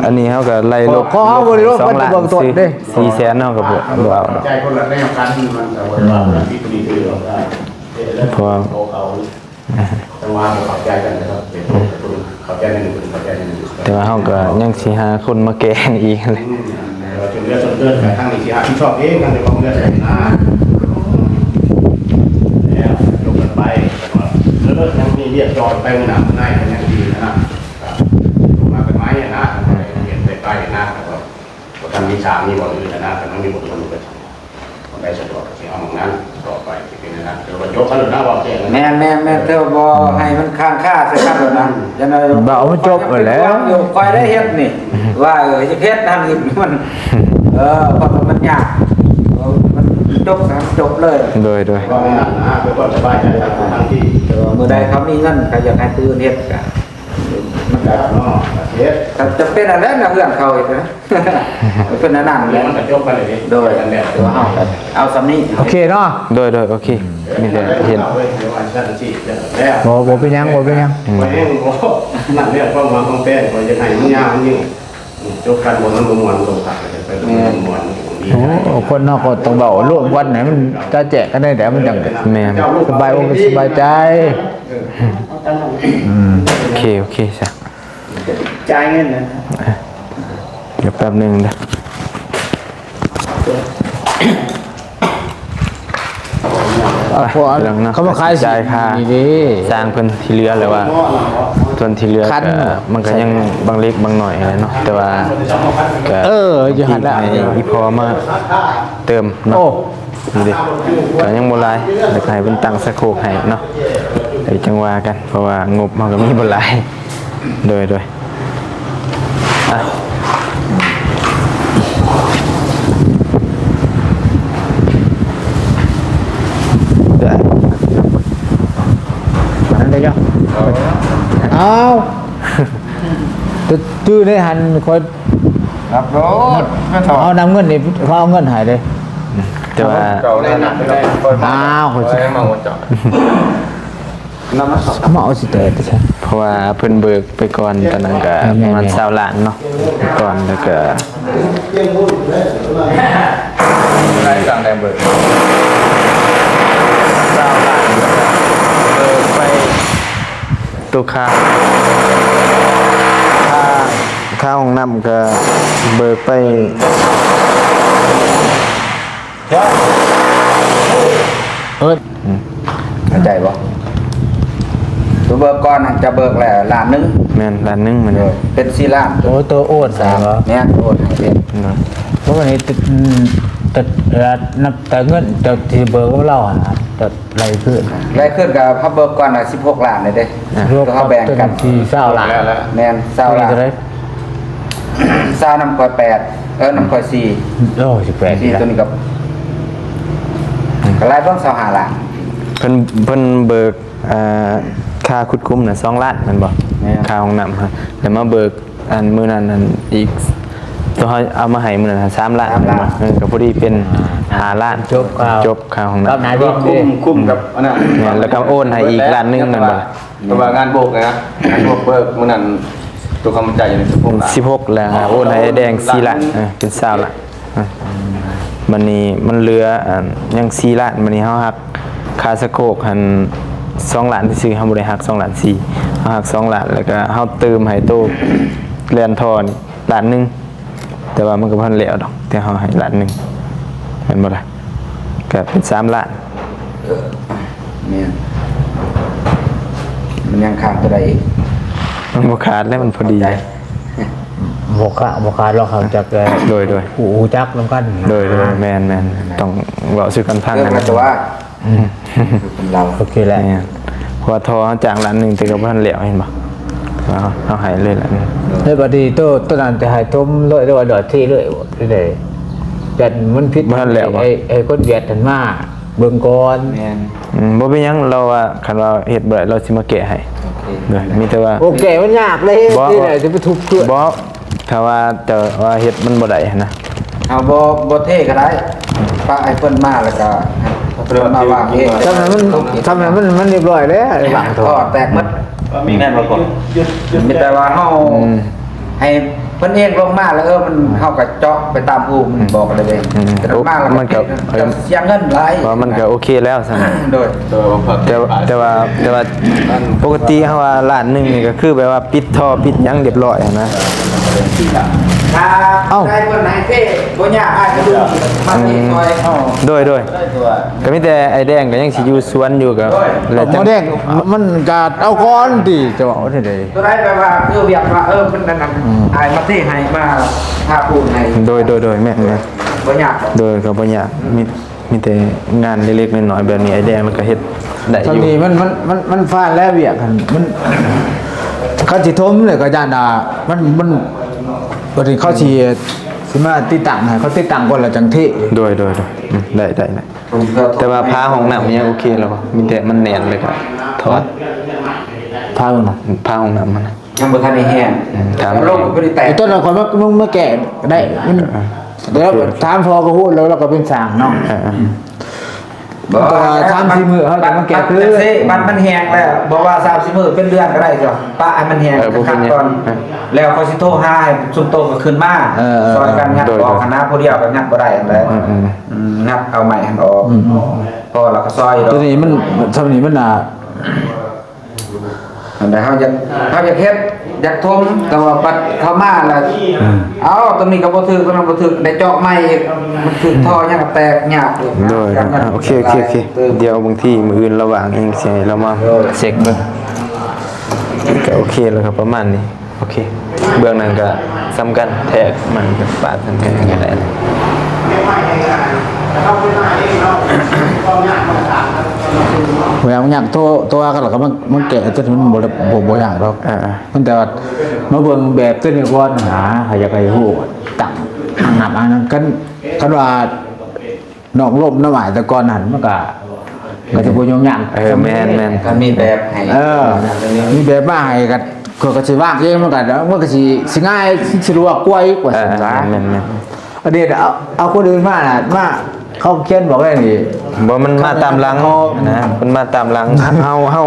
ອັນນີ້ເຮົາກໍໄລ່ລົບ ຂອງເຮົາບໍ່ໄດ້ລົບ ສອງລ້ານ ເບິ່ງຕົ້ນເດ້ ສີ່ແສນເຮົາກໍບໍ່ ບໍ່ເອົາດອກ ໃຈຄົນລະແນວກັນ ມັນກໍບໍ່ໄດ້ວ່າຜິດດີຖືກ ເພາະວ່າ ຈັງຫວະບໍ່ເຂົ້າໃຈກັນເນາະ ເປັນຄົນເຂົ້າໃຈໜຶ່ງ ເພິ່ນເຂົ້າໃຈໜຶ່ງ ແຕ່ວ່າເຮົາກໍຍັງຊິຫາຄົນມາແກ້ໃຫ້ອີກຫັ້ນແຫຼະ ອືມ ແຕ່ວ່າຈົນເຫຼືອຈົນເກີນ ທາງນີ້ຊິຮັບຜິດຊອບເອງ ທາງເຈົ້າຂອງເຮືອນໃສ່ນາ ແລ້ວຈົບກັນໄປ ແຕ່ວ່າ ເອີ ຍັງມີວຽກຕໍ່ໄປມື້ໜ້າມື້ໃນກໍຍັງດີນະ ກໍລົງມາກັນໃໝ່ນະ ເຮັດໄປໄປນະ ກໍບໍ່ທັນມີສາມີບ່ອນອື່ນນະ ກໍຍັງມີບ່ອນອື່ນ ໄດ້ສະດວກຊິເອົາໝ່ອງນັ້ນຕໍ່ໄປ ຊິເປັນແນວນັ້ນ ຖືວ່າຈົບກັນແລ້ວນະ ເວົ້າແຈ້ງນະ ແມ່ນໆໆ ຖືວ່າບໍ່ໃຫ້ມັນຄ້າງຄາໃສ່ກັນແລ້ວນະ ຢ່າງໃດ ເວົ້າໃຫ້ມັນຈົບຫັ້ນແຫຼະ ຂ້ອຍໄດ້ເຮັດນີ້ ວ່າ ເອີ ຊິເຮັດນັ້ນນີ້ ມັນ ເອີ ເພາະວ່າມັນຍາກ ເອີ ມັນຈົບກໍໃຫ້ມັນຈົບເລີຍ ໂດຍໆ ເວົ້າໃນນັ້ນນະ ເພື່ອຄວາມສະບາຍໃຈຂອງຜູ້ທີ່ ເອີ ມື້ໃດເຂົາມີເງິນ ເຂົາຢາກໃຫ້ຜູ້ອື່ນເຮັດ ກໍ ມັນກໍເນາະ ເຮັດ ກໍຈຳເປັນອັນນັ້ນນະ ເລື່ອງເຂົາເຮັດນະ ເພິ່ນອັນນັ້ນແຫຼະ ມັນກໍຈົບໄປເລີຍເດ້ ໂດຍ ອັນນັ້ນແຫຼະ ແຕ່ວ່າເຮົາກໍເອົາສ່ຳນີ້ ໂອເຄເນາະ ໂດຍໆ ໂອເຄ ມີແຕ່ເຫັນ ບໍ່ ບໍ່ເປັນຫຍັງ ບໍ່ເປັນຫຍັງ ອືມ ນັ້ນແຫຼະ ຄວາມຫວັງຂອງແຟນ ຂ້ອຍຢາກໃຫ້ມັນຍາວມັນຍືນ ຈົບກັນບໍ່ ມັນບໍ່ມ່ວນ ມັນກໍບໍ່ຄັກ ໄປ ແມ່ນ ມັນບໍ່ມ່ວນ ໂອ້ ຄົນເຮົາກໍຕ້ອງເວົ້າລວມກັນໃຫ້ມັນຈະແຈກກັນໄດ້ແຫຼະ ມັນຈັ່ງ ແມ່ນ ສະບາຍອົກສະບາຍໃຈ ອືມ ໂອເຄ ໂອເຄຊະ ຈ່າຍເງິນນະ ດຽວແປັບໜຶ່ງເດີ ເອົາ ເລື່ອງເນາະ ເຂົາມາຂາຍ ຊິຈ່າຍຄ່າ ນີ້ເດ້ ສ້າງເພິ່ນທີ່ເຫຼືອແລ້ວວ່າ ສ່ວນທີ່ເຫຼືອ ຄັນ ກໍມັນກໍຍັງບາງເລັກບາງໜ້ອຍຫັ້ນແຫຼະເນາະ ແຕ່ວ່າກໍ ເອີ ຢູ່ຫັ້ນແຫຼະ ໃຫ້ອີ່ພໍ່ມາເຕີມເນາະ ໂອ້ ນີ້ເດ້ ກໍຍັງບໍ່ຫຼາຍ ຢາກໃຫ້ເພິ່ນຕັ້ງສະໂຄກໃຫ້ເນາະ ເອີ ຈັ່ງວ່າກັນ ເພາະວ່າງົບເຮົາກໍມີບໍ່ຫຼາຍ ໂດຍ ໂດຍ ອ່ະ ອັນນັ້ນໄດ້ຢູ່ ເອົາ ແຕ່ຈື່ໃນຫັ້ນຂ້ອຍ ຮັບໂລດ ເອົານຳເງິນນີ້ ເຂົາເອົາເງິນໃຫ້ເດ້ ແຕ່ວ່າ ເຈົ້ານັ້ນນະ ອ້າວ ຂ້ອຍຊິ ເອົາມາເອົາຊິແຕກ ເພາະວ່າເພິ່ນເບີກໄປກ່ອນ ຕອນນັ້ນກໍປະມານຊາວລ້ານເນາະ ໄປກ່ອນ ແລ້ວກໍ ລາຍຈ່າຍໄດ້ເບີກ ຊາວລ້ານ ເບີກໄປ ໂຕຄ່າ ຄ່າ ຄ່າຫ້ອງນ້ຳກໍເບີກໄປ ເອີ ອືມ ໃຈບໍ່? ຕົວເບີກກ່ອນຫັ້ນຈະເບີກແລ້ວລ້ານໜຶ່ງ. ແມ່ນ ລ້ານໜຶ່ງແມ່ນ. ໂດຍ ເປັນສີ່ລ້ານ. ໂອ້ ໂຕໂອນໃຫ້ບໍ່? ແມ່ນ ໂອນໃຫ້ເອງ. ໂດຍ ເພາະວ່ານີ້ ອືມ ແຕ່ ແຕ່ເງິນເຈົ້າທີ່ເບີກກັບລາວຫັ້ນນະ ຈະໄລ່ຄືນ ໄລ່ຄືນກໍເຮົາເບີກກ່ອນນະ ສິບຫົກລ້ານເດ້. ອ່າ ໂຕເຮົາແບ່ງກັນ ສີ່ ຊາວລ້ານ. ແມ່ນ ຊາວລ້ານ. ຊາວນຳຂ້ອຍແປດ ເອີ ນຳຂ້ອຍສີ່. ໂອ້ ສິບແປດ ສີ່ ຕົວນີ້ກໍ ກໍຫຼາຍເບິ່ງ ຊາວຫ້າລ້ານ. ເພິ່ນ ເພິ່ນເບີກ ອ່າ ຄ່າຂຸດຂຸມນະ ສອງລ້ານແມ່ນບໍ່? ແມ່ນ ຄ່າຫ້ອງນ້ຳ ແລ້ວມາເບີກ ອັນມື້ນັ້ນນັ້ນອີກ ຕົວເຮົາເອົາມາໃຫ້ມື້ນັ້ນສາມລ້ານ. ສາມລ້ານ. ເອີ ກໍພໍດີເປັນຫ້າລ້ານ. ຈົບຄ່າ ຈົບຄ່າຫ້ອງນ້ຳ ກັບນາຍວິນ ຄຸ້ມ ເດ້ ຄຸ້ມກັບອັນນັ້ນ. ແມ່ນ ແລ້ວກໍໂອນໃຫ້ອີກລ້ານໜຶ່ງແມ່ນບໍ່? ແຕ່ວ່າງານໂບກນະ ງານໂບກເບີກມື້ນັ້ນ ຕົວຄຳໃຈຢູ່ໃນສິບຫົກລ້ານ ສິບຫົກ ແລ້ວ ໂອນໃຫ້ແດງສີ່ລ້ານ. ເອີ ເປັນຊາວລ້ານ. ເອີ ບັດນີ້ມັນເຫຼືອ ອັນ ຍັງສີ່ລ້ານ. ບັດນີ້ເຮົາຫັກຄ່າສະໂຄກຫັ້ນສອງລ້ານຊື່ໆ ເຮົາບໍ່ໄດ້ຫັກສອງລ້ານສີ່ ເຮົາຫັກສອງລ້ານ ແລ້ວກໍເຮົາຕື່ມໃຫ້ໂຕແລ່ນທໍ່ນີ້ລ້ານໜຶ່ງ. ແຕ່ວ່າມັນກໍບໍ່ທັນແລ້ວດອກ ແຕ່ເຮົາໃຫ້ລ້ານໜຶ່ງ ແມ່ນບໍ່ລະ? ກໍເປັນສາມລ້ານ. ເອີ ແມ່ນ. ມັນຍັງຂາດຕົວໃດອີກ? ມັນບໍ່ຂາດແລ້ວ ມັນພໍດີ. ບໍ່ຂາດ ບໍ່ຂາດລອກ ເຮົາຈັກ ໂດຍ ໂດຍ ຮູ້ ຮູ້ຈັກນຳກັນ. ໂດຍ ໂດຍ ແມ່ນ ແມ່ນ ຕ້ອງເວົ້າສູ່ກັນຟັງ. ເອີ ແມ່ນ ແຕ່ວ່າ ອືມ ເປັນລາວ ໂອເຄແລ້ວ. ແມ່ນ ເພາະວ່າທໍ່ເຮົາຈ້າງລ້ານໜຶ່ງ ແຕ່ກໍບໍ່ທັນແລ້ວ ເຫັນບໍ່? ເອົາ ເອົາໃຫ້ເລີຍລ້ານໜຶ່ງ. ແລ້ວບັດນີ້ໂຕ ໂຕນັ້ນຈະໃຫ້ຖົມເລີຍ ຫຼືວ່າດອດເທເລີຍ ແບບໃດ? ແບບມັນຜິດ ບໍ່ທັນແລ້ວບໍ່? ໃຫ້ ໃຫ້ຄົນຫວຽດຫັ້ນມາເບິ່ງກ່ອນ. ແມ່ນ. ອືມ ບໍ່ເປັນຫຍັງ ລາວວ່າ ຄັນວ່າເຮັດບໍ່ໄດ້ ລາວຊິມາແກ້ໃຫ້. ໂອເຄ ໂດຍ ມີແຕ່ວ່າ ໂອເຄ ມັນຍາກເລີຍ ບໍ່ ທີ່ໄດ້ຈະໄປທຸບເພື່ອນ. ບໍ່ ຖ້າວ່າເຈົ້າວ່າເຮັດມັນບໍ່ໄດ້ຫັ້ນນະ ເຮົາບໍ່ ບໍ່ເທກໍໄດ້ ປະໃຫ້ເພິ່ນມາ ແລ້ວກໍເພິ່ນມາວາງເອງ. ຊ່ຳນັ້ນມັນ ຊ່ຳນັ້ນມັນ ມັນຮຽບຮ້ອຍແລ້ວ ວາງທໍ່ ແຕກໝົດ. ແມ່ນບໍ່? ມີແຕ່ວ່າເຮົາ ອືມ ໃຫ້ເພິ່ນເອງລົງມາ ແລ້ວ ເອີ ມັນ ເຮົາກໍເຈາະໄປຕາມຮູມັນ ອືມ ບອກໄດ້ເດ້. ອືມ ແຕ່ມັນມາແລ້ວ ມັນກໍ ເອີ ເສຍເງິນຫຼາຍ ວ່າມັນກໍໂອເຄແລ້ວຊັ້ນ. ໂດຍ ແຕ່ ແຕ່ວ່າ ແຕ່ວ່າ ອັນ ປົກກະຕິເຮົາວ່າລ້ານໜຶ່ງນີ້ ກໍຄືແບບວ່າປິດທໍ່ປິດຫຍັງຮຽບຮ້ອຍຫັ້ນນະ. ເອົ້າ ໄດ້ເພິ່ນໃຫ້ເທ ບໍ່ຍາກ ອ້າຍກະດຸມມາເທຊ່ອຍເຮົາ. ໂດຍ ໂດຍ ກໍມີແຕ່ອ້າຍແດງກໍຍັງຊິຢູ່ສວນຢູ່ ກໍ ໂດຍ ແລ້ວຈັ່ງ ອ້າຍແດງ ມັນກໍເອົາກ່ອນຕິ ຈະເວົ້າແນວໃດ? ຕົວໃດແບບວ່າຄືວຽກວ່າ ເອີ ເພິ່ນນັ້ນ ອືມ ອ້າຍມາເທໃຫ້ ມາທາປູນໃຫ້. ໂດຍ ໂດຍ ໂດຍ ແມ່ນ ແມ່ນ ບໍ່ຍາກດອກ. ໂດຍ ກໍບໍ່ຍາກ ມີ ມີແຕ່ງານເລັກໆນ້ອຍໆແບບນີ້ ອ້າຍແດງລາວກໍເຮັດໄດ້ຢູ່. ຊ່ຳນີ້ມັນ ມັນ ມັນ ມັນຟາດແລ້ວວຽກຫັ້ນ ມັນ ຄັນຊິຖົມແລ້ວກໍຢ້ານວ່າ ມັນ ມັນ ບັດນີ້ເຂົາຊິ ຊິມາຕິດຕັ້ງໃຫ້ ເຂົາຕິດຕັ້ງກ່ອນແລ້ວຈັ່ງເທ. ໂດຍ ໂດຍ ໂດຍ ອືມ ໄດ້ ໄດ້ ໄດ້. ແຕ່ວ່າຝາຫ້ອງນ້ຳຍັງໂອເຄແລ້ວບໍ່? ມີແຕ່ມັນແໜ້ນແລ້ວກໍຖອດ. ຝາຫ້ອງນ້ຳ ຝາຫ້ອງນ້ຳມັນ ຍັງບໍ່ທັນໄດ້ແຫ້ງ. ອືມ ຖາມ ລົງບໍ່ໄດ້ແຕກ. ໄອ້ຕົ້ນ ຂ້ອຍມາ ມາແກ້ໄດ້. ມັນ ເອີ ດຽວຖາມພໍ່ກໍຮູ້ແລ້ວ ລາວກໍເປັນຊ່າງເນາະ. ເອີ ເອີ ບໍ່ ແຕ່ວ່າສາມສີ່ມື້ເຮົາຈະມາແກ້ຄືນ. ບັດມັນແຫ້ງແລ້ວ ບໍ່ວ່າສາມສີ່ມື້ ເປັນເດືອນກໍໄດ້ ເຈົ້າປະໃຫ້ມັນແຫ້ງ ເອີ ຄັກໆກ່ອນ. ເອີ ແລ້ວຂ້ອຍຊິໂທຫາໃຫ້ຊຸມໂຕກໍຂຶ້ນມາ ເອີ ເອີ ຊ່ອຍກັນງັດອອກຫັ້ນນະ. ຜູ້ດຽວກໍງັດບໍ່ໄດ້ຫັ້ນແຫຼະ. ອືມ ອືມ ອືມ ງັດເອົາໄມ້ຫັ້ນອອກ. ອືມ ພໍແລ້ວກໍຊອຍດອກ. ຕົວນີ້ມັນ ຊ່ຳນີ້ມັນໜ້າ ອັນໃດເຮົາຢາກ ເຮົາຢາກເຮັດ ຢາກຖົມ ແຕ່ວ່າບັດເຂົ້າມາແລ້ວ ອືມ ເອົ້າ ຕົວນີ້ກໍບໍ່ຖືກ ຕົວນັ້ນບໍ່ຖືກ ໄດ້ເຈາະໃໝ່ອີກ ມັນຖືກທໍ່ຫຍັງກໍແຕກຍາກອີກ. ໂດຍ ໂດຍ ອ່າ ໂອເຄ ໂອເຄ ໂອເຄ ດຽວບາງທີມື້ອື່ນລະຫວ່າງອີງຊິໃຫ້ລາວມາ ໂດຍ ເຊັກເບິ່ງ. ກໍໂອເຄແລ້ວ ກໍປະມານນີ້. ໂອເຄ ເບື້ອງນັ້ນກໍສ່ຳກັນ ແທກມັນກໍປາດສ່ຳກັນກໍໄດ້. ບໍ່ຍາກ ໂທ ໂທຫາກັນ ແລ້ວກໍມາ ມາແກ້ຕົວນີ້ ມັນບໍ່ໄດ້ ບໍ່ ບໍ່ຍາກດອກ. ອ່າໆ ມັນແຕ່ວ່າມາເບິ່ງແບບຕົວນີ້ກ່ອນ ຫາ ໃຜຢາກໃຫ້ຮູ້ ຕັ້ງ ຕັ້ງນັບອັນນັ້ນ ຄັນ ຄັນວ່າ ນ້ອງລົມນຳອ້າຍແຕ່ກ່ອນຫັ້ນ ມັນກະ ກະຊິບໍ່ຫຍຸ້ງຍາກ. ເອີ ແມ່ນໆ ກະມີແບບໃຫ້. ເອີ ມີແບບມາໃຫ້ກະ ຂ້ອຍກະຊິວາງເອງ ມັນກະ ມັນກະຊິ ຊິງ່າຍ ສະດວກກວ່າອີກ ວ່າຊັ້ນສາ. ເອີ ແມ່ນໆ ອັນນີ້ເອົາ ເອົາຄົນອື່ນມານະ ມາ ເຂົາຂຽນບອກໄດ້ນີ້. ບໍ່ ມັນມາຕາມຫຼັງນະ ມັນມາຕາມຫຼັງ. ເຮົາ ເຮົາ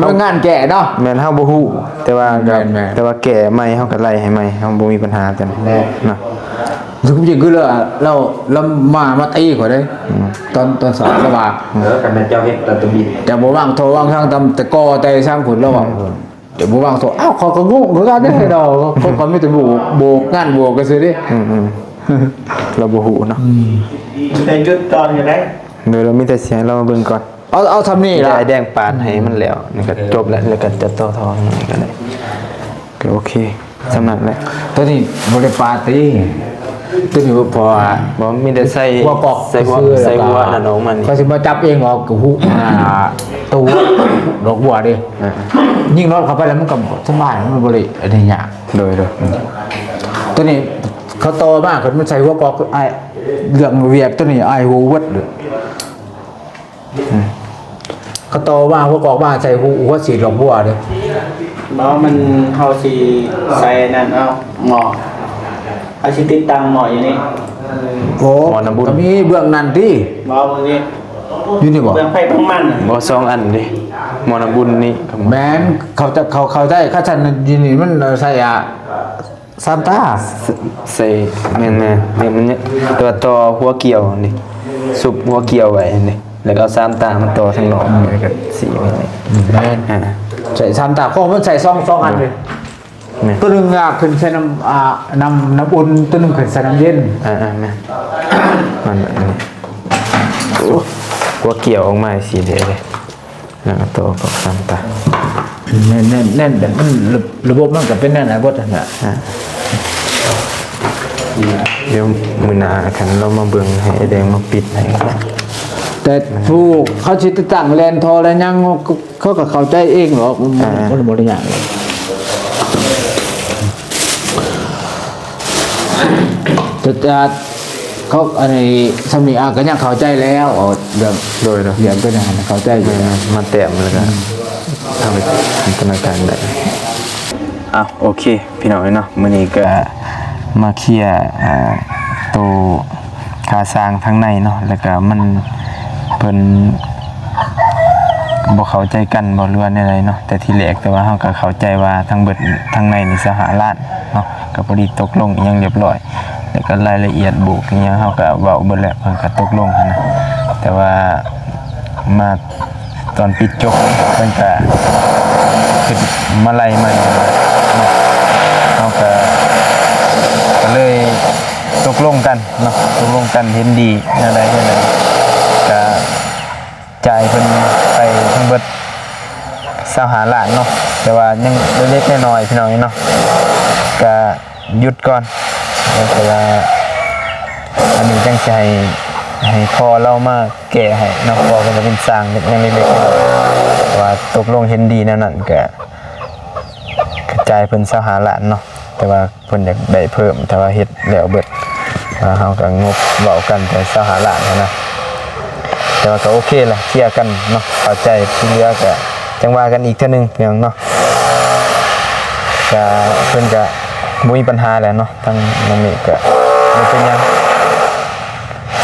ມັນງານແກ້ເນາະ. ແມ່ນ ເຮົາບໍ່ຮູ້ ແຕ່ວ່າ ແມ່ນໆ ແຕ່ວ່າແກ້ໃໝ່ ເຮົາກະໄລ່ໃຫ້ໃໝ່ ເຮົາບໍ່ມີບັນຫາຕົວນີ້. ແມ່ນ ເນາະ. ຄືຈິງຄືລາວ ລາວ ລາວມາ ມາຕີຂ້ອຍເດ້. ອືມ ຕອນ ຕອນສອນລາວວ່າ ເອີ ຄັນແມ່ນເຈົ້າເຮັດລະຕະບິດ ເຈົ້າບໍ່ວາງທໍ່ວາງທາງຕຳແຕ່ກໍແຕ່ຊ່າງພຸ້ນ ລາວວ່າ. ອືມ ເຈົ້າບໍ່ວາງທໍ່ ອ້າວ ຂ້ອຍກໍງົງຄືກັນເດ້ເນາະ. ຂ້ອຍ ຂ້ອຍມີແຕ່ໂບກ ໂບກງານໂບກກະຊື່ເດ້. ອືມໆ ລາວບໍ່ຮູ້ເນາະ. ອືມ ໄດ້ຢຸດຕອນຢູ່ໃດ. ໂດຍ ລາວມີແຕ່ຊິໃຫ້ລາວມາເບິ່ງກ່ອນ. ເອົາ ເອົາສ່ຳນີ້ລະ ໄດ້ແດງປາດໃຫ້ມັນແລ້ວ ນີ້ກໍຈົບແລ້ວ ແລ້ວກໍຈະຕໍ່ທໍ່ທາງນີ້ກໍໄດ້ ກໍໂອເຄ ສ່ຳນັ້ນແຫຼະ. ໂຕນີ້ບໍ່ໄດ້ປາດຕິ ໂຕນີ້ ເພາະວ່າ ບໍ່ ມີແຕ່ໃສ່ ຫົວກອກ ໃສ່ຫົວ ຊື່ໆ ໃສ່ຫົວ ແລ້ວກໍ ນັ້ນອອກມານີ້ ຂ້ອຍຊິມາຈັບເອງອອກ ຫູ ອ່າ ໂຕຫົວ ດອກບົວເດ້ ອ່າ ຍິງລອດເຂົ້າໄປແລ້ວມັນກໍສະບາຍ ມັນບໍ່ໄດ້ອັນນີ້ຍາກ. ໂດຍ ໂດຍ ໂຕນີ້ເຂົາຕໍ່ມາ ຄັນມັນໃສ່ຫົວກອກ ອ້າຍ ເລື່ອງວຽກໂຕນີ້ ອ້າຍຮູ້ເບິດເລີຍ. ອືມ ເຂົາຕໍ່ມາ ຫົວກອກມາໃສ່ຫົວ ຫົວສີດອກບົວເດ້. ບໍ່ ມັນ ເຮົາຊິໃສ່ນັ້ນເອົາ ໝໍ້ ເຮົາຊິຕິດຕັ້ງໝໍ້ຢູ່ນີ້. ໂອ້ ໝໍ້ນ້ຳບຸນ ກໍມີເບື້ອງນັ້ນຕິ. ບໍ່ ເບື້ອງນີ້ ຢູ່ນີ້ບໍ່? ເບື້ອງໃຜເບື້ອງມັນ. ບໍ່ ສອງອັນເດ້ ໝໍ້ນ້ຳບຸນນີ້. ແມ່ນ ເຂົາຈະ ເຂົາ ເຂົາໃຈ ຄັນຊັ້ນຢູ່ນີ້ມັນໃສ່ ອ່າ ສາມຕາ ໃສ່ ແມ່ນໆ ແມ່ນ ແມ່ນ ແຕ່ວ່າຕໍ່ຫົວກ່ຽວນີ້ ຊຸບຫົວກ່ຽວໄວ້ນີ້ ແລ້ວກໍເອົາສາມຕາມາຕໍ່ທາງນອກ ອືມ ແລ້ວກໍສີໄວ້ນີ້. ອືມ ແມ່ນ ອ່າ ໃສ່ສາມຕາ ຂອງມັນໃສ່ສອງ ສອງອັນເດ້. ແມ່ນ ໂຕໜຶ່ງ ອ່າ ຂຶ້ນໃສ່ນ້ຳ ອ່າ ນ້ຳ ນ້ຳອຸ່ນ ໂຕໜຶ່ງຂຶ້ນໃສ່ນ້ຳເຢັນ. ອ່າໆ ແມ່ນ ມັນແບບນີ້ ຫົວກ່ຽວອອກມາສີດຽວເດ້. ແລ້ວກໍຕໍ່ກັບສາມຕາ ແໜ້ນໆ ແໜ້ນ ແໜ້ນ ແໜ້ນ ແໜ້ນ ມັນ ລະ ລະບົບມັນກໍເປັນແນວນັ້ນເບິດຫັ້ນນະ. ອ່າ ດຽວມື້ໜ້າຄັນລາວມາເບິ່ງ ໃຫ້ອ້າຍແດງມາປິດໃຫ້. ແຕ່ຜູ້ເຂົາຊິຕິດຕັ້ງແລ່ນທໍ່ແລ່ນຫຍັງ ເຂົາກໍເຂົ້າໃຈເອງດອກ ອ່າ ມັນບໍ່ໄດ້ຍາກ. ແຕ່ ແຕ່ເຂົາ ອັນນີ້ ສ່ຳນີ້ ອ່າ ກໍຍັງເຂົ້າໃຈແລ້ວ ເອົາເລື່ອງ ໂດຍ ໂດຍ ເລື່ອງຕົວນັ້ນເຂົ້າໃຈຢູ່. ແມ່ນໆ ມາແຕ້ມແລ້ວກໍ ອືມ ທຳເປັນຈິນຕະນາການໄດ້. ອ່ະ ໂອເຄ ພີ່ນ້ອງເອີຍເນາະ ມື້ນີ້ກໍມາເຄຍ ອ່າ ໂຕ ຄາສ້າງທາງໃນເນາະ ແລ້ວກະມັນ ເພິ່ນບໍ່ເຂົ້າໃຈກັນບໍ່ ຫຼືວ່າແນວໃດເນາະ ແຕ່ທີແລກ ແຕ່ວ່າເຮົາກະເຂົ້າໃຈວ່າທັງເບິດ ທັງໃນນີ້ຊາວຫ້າລ້ານເນາະ ກະພໍດີຕົກລົງອີ່ຫຍັງລຽບຮ້ອຍ ແລ້ວກະລາຍລະອຽດໂບກອີ່ຫຍັງເຮົາກະເວົ້າເບິດແລ້ວ ເພິ່ນກະຕົກລົງຫັ້ນນະ ແຕ່ວ່າມາ ຕອນປິດຈົບເພິ່ນກະຂຶ້ນມາໄລ່ໃໝ່ເນາະ ເຮົາກະ ກະເລີຍຕົກລົງກັນເນາະ ຕົກລົງກັນເຫັນດີແນວໃດແນວໃດ ກະຈ່າຍເພິ່ນໄປທັງເບິດຊາວຫ້າລ້ານເນາະ ແຕ່ວ່າຍັງເລັກໆນ້ອຍໆ ພີ່ນ້ອງເນາະ ກະ ຢຸດກ່ອນ ແຕ່ວ່າອັນນີ້ຈັ່ງຊິໃຫ້ ໃຫ້ພໍ່ລາວມາແກ້ໃຫ້ເນາະ ເພາະວ່າເພິ່ນກໍເປັນຊ່າງເລັກໆ ແຕ່ວ່າຕົກລົງເຫັນດີແນວນັ້ນ ກະ ກະຈ່າຍເພິ່ນຊາວຫ້າລ້ານເນາະ ແຕ່ວ່າເພິ່ນຢາກໄດ້ເພີ່ມ ແຕ່ວ່າເຮັດແລ້ວເບິດ ວ່າເຮົາກໍງົບເວົ້າກັນແຕ່ຊາວຫ້າລ້ານຫັ້ນນະ ແຕ່ວ່າກໍໂອເຄລະ ເຄຍກັນເນາະ ເຂົ້າໃຈ ທີ່ເຫຼືອກໍຈັ່ງວ່າກັນອີກເທື່ອໜຶ່ງ ພີ່ນ້ອງເນາະ ກະເພິ່ນກະ ບໍ່ມີບັນຫາແຫຼະເນາະ ທາງນ້ອງເມກກະບໍ່ເປັນຫຍັງ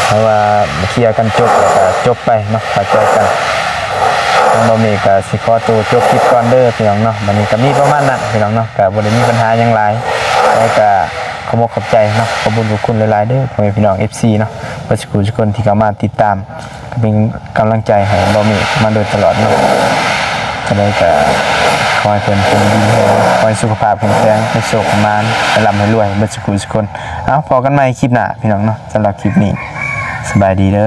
ເພາະວ່າເຄຍກັນຈົບແລ້ວກະຈົບໄປເນາະ ເຂົ້າໃຈກັນ ທາງນ້ອງເມກກະຊິຂໍໂຕຈົບຄລິບກ່ອນເດີພີ່ນ້ອງເນາະ ບັດນີ້ກະມີປະມານນັ້ນພີ່ນ້ອງເນາະ ກະບໍ່ໄດ້ມີບັນຫາຫຍັງຫຼາຍ ແຕ່ກະຂອບອົກຂອບໃຈເນາະ ຂອບບຸນຂອບຄຸນຫຼາຍໆເດີພໍ່ແມ່ພີ່ນ້ອງ ເອັຟຊີ ເນາະ ເບິດສູ່ຜູ້ສູ່ຄົນທີ່ເຂົ້າມາຕິດຕາມ ເປັນກຳລັງໃຈໃຫ້ບ່າວເມກມາໂດຍຕະຫຼອດເນາະ ຈັ່ງໃດກໍຂໍໃຫ້ເພິ່ນເປັນດີແຮງ ຂໍໃຫ້ສຸຂະພາບແຂງແຮງ ໃຫ້ໂຊກໃຫ້ໝານ ໃຫ້ລ່ຳໃຫ້ລວຍເບິດສູ່ຜູ້ສູ່ຄົນ ເອົາ ພໍ້ກັນໃໝ່ຄລິບໜ້າພີ່ນ້ອງເນາະ ສຳລັບຄລິບນີ້ ສະບາຍດີເດີ.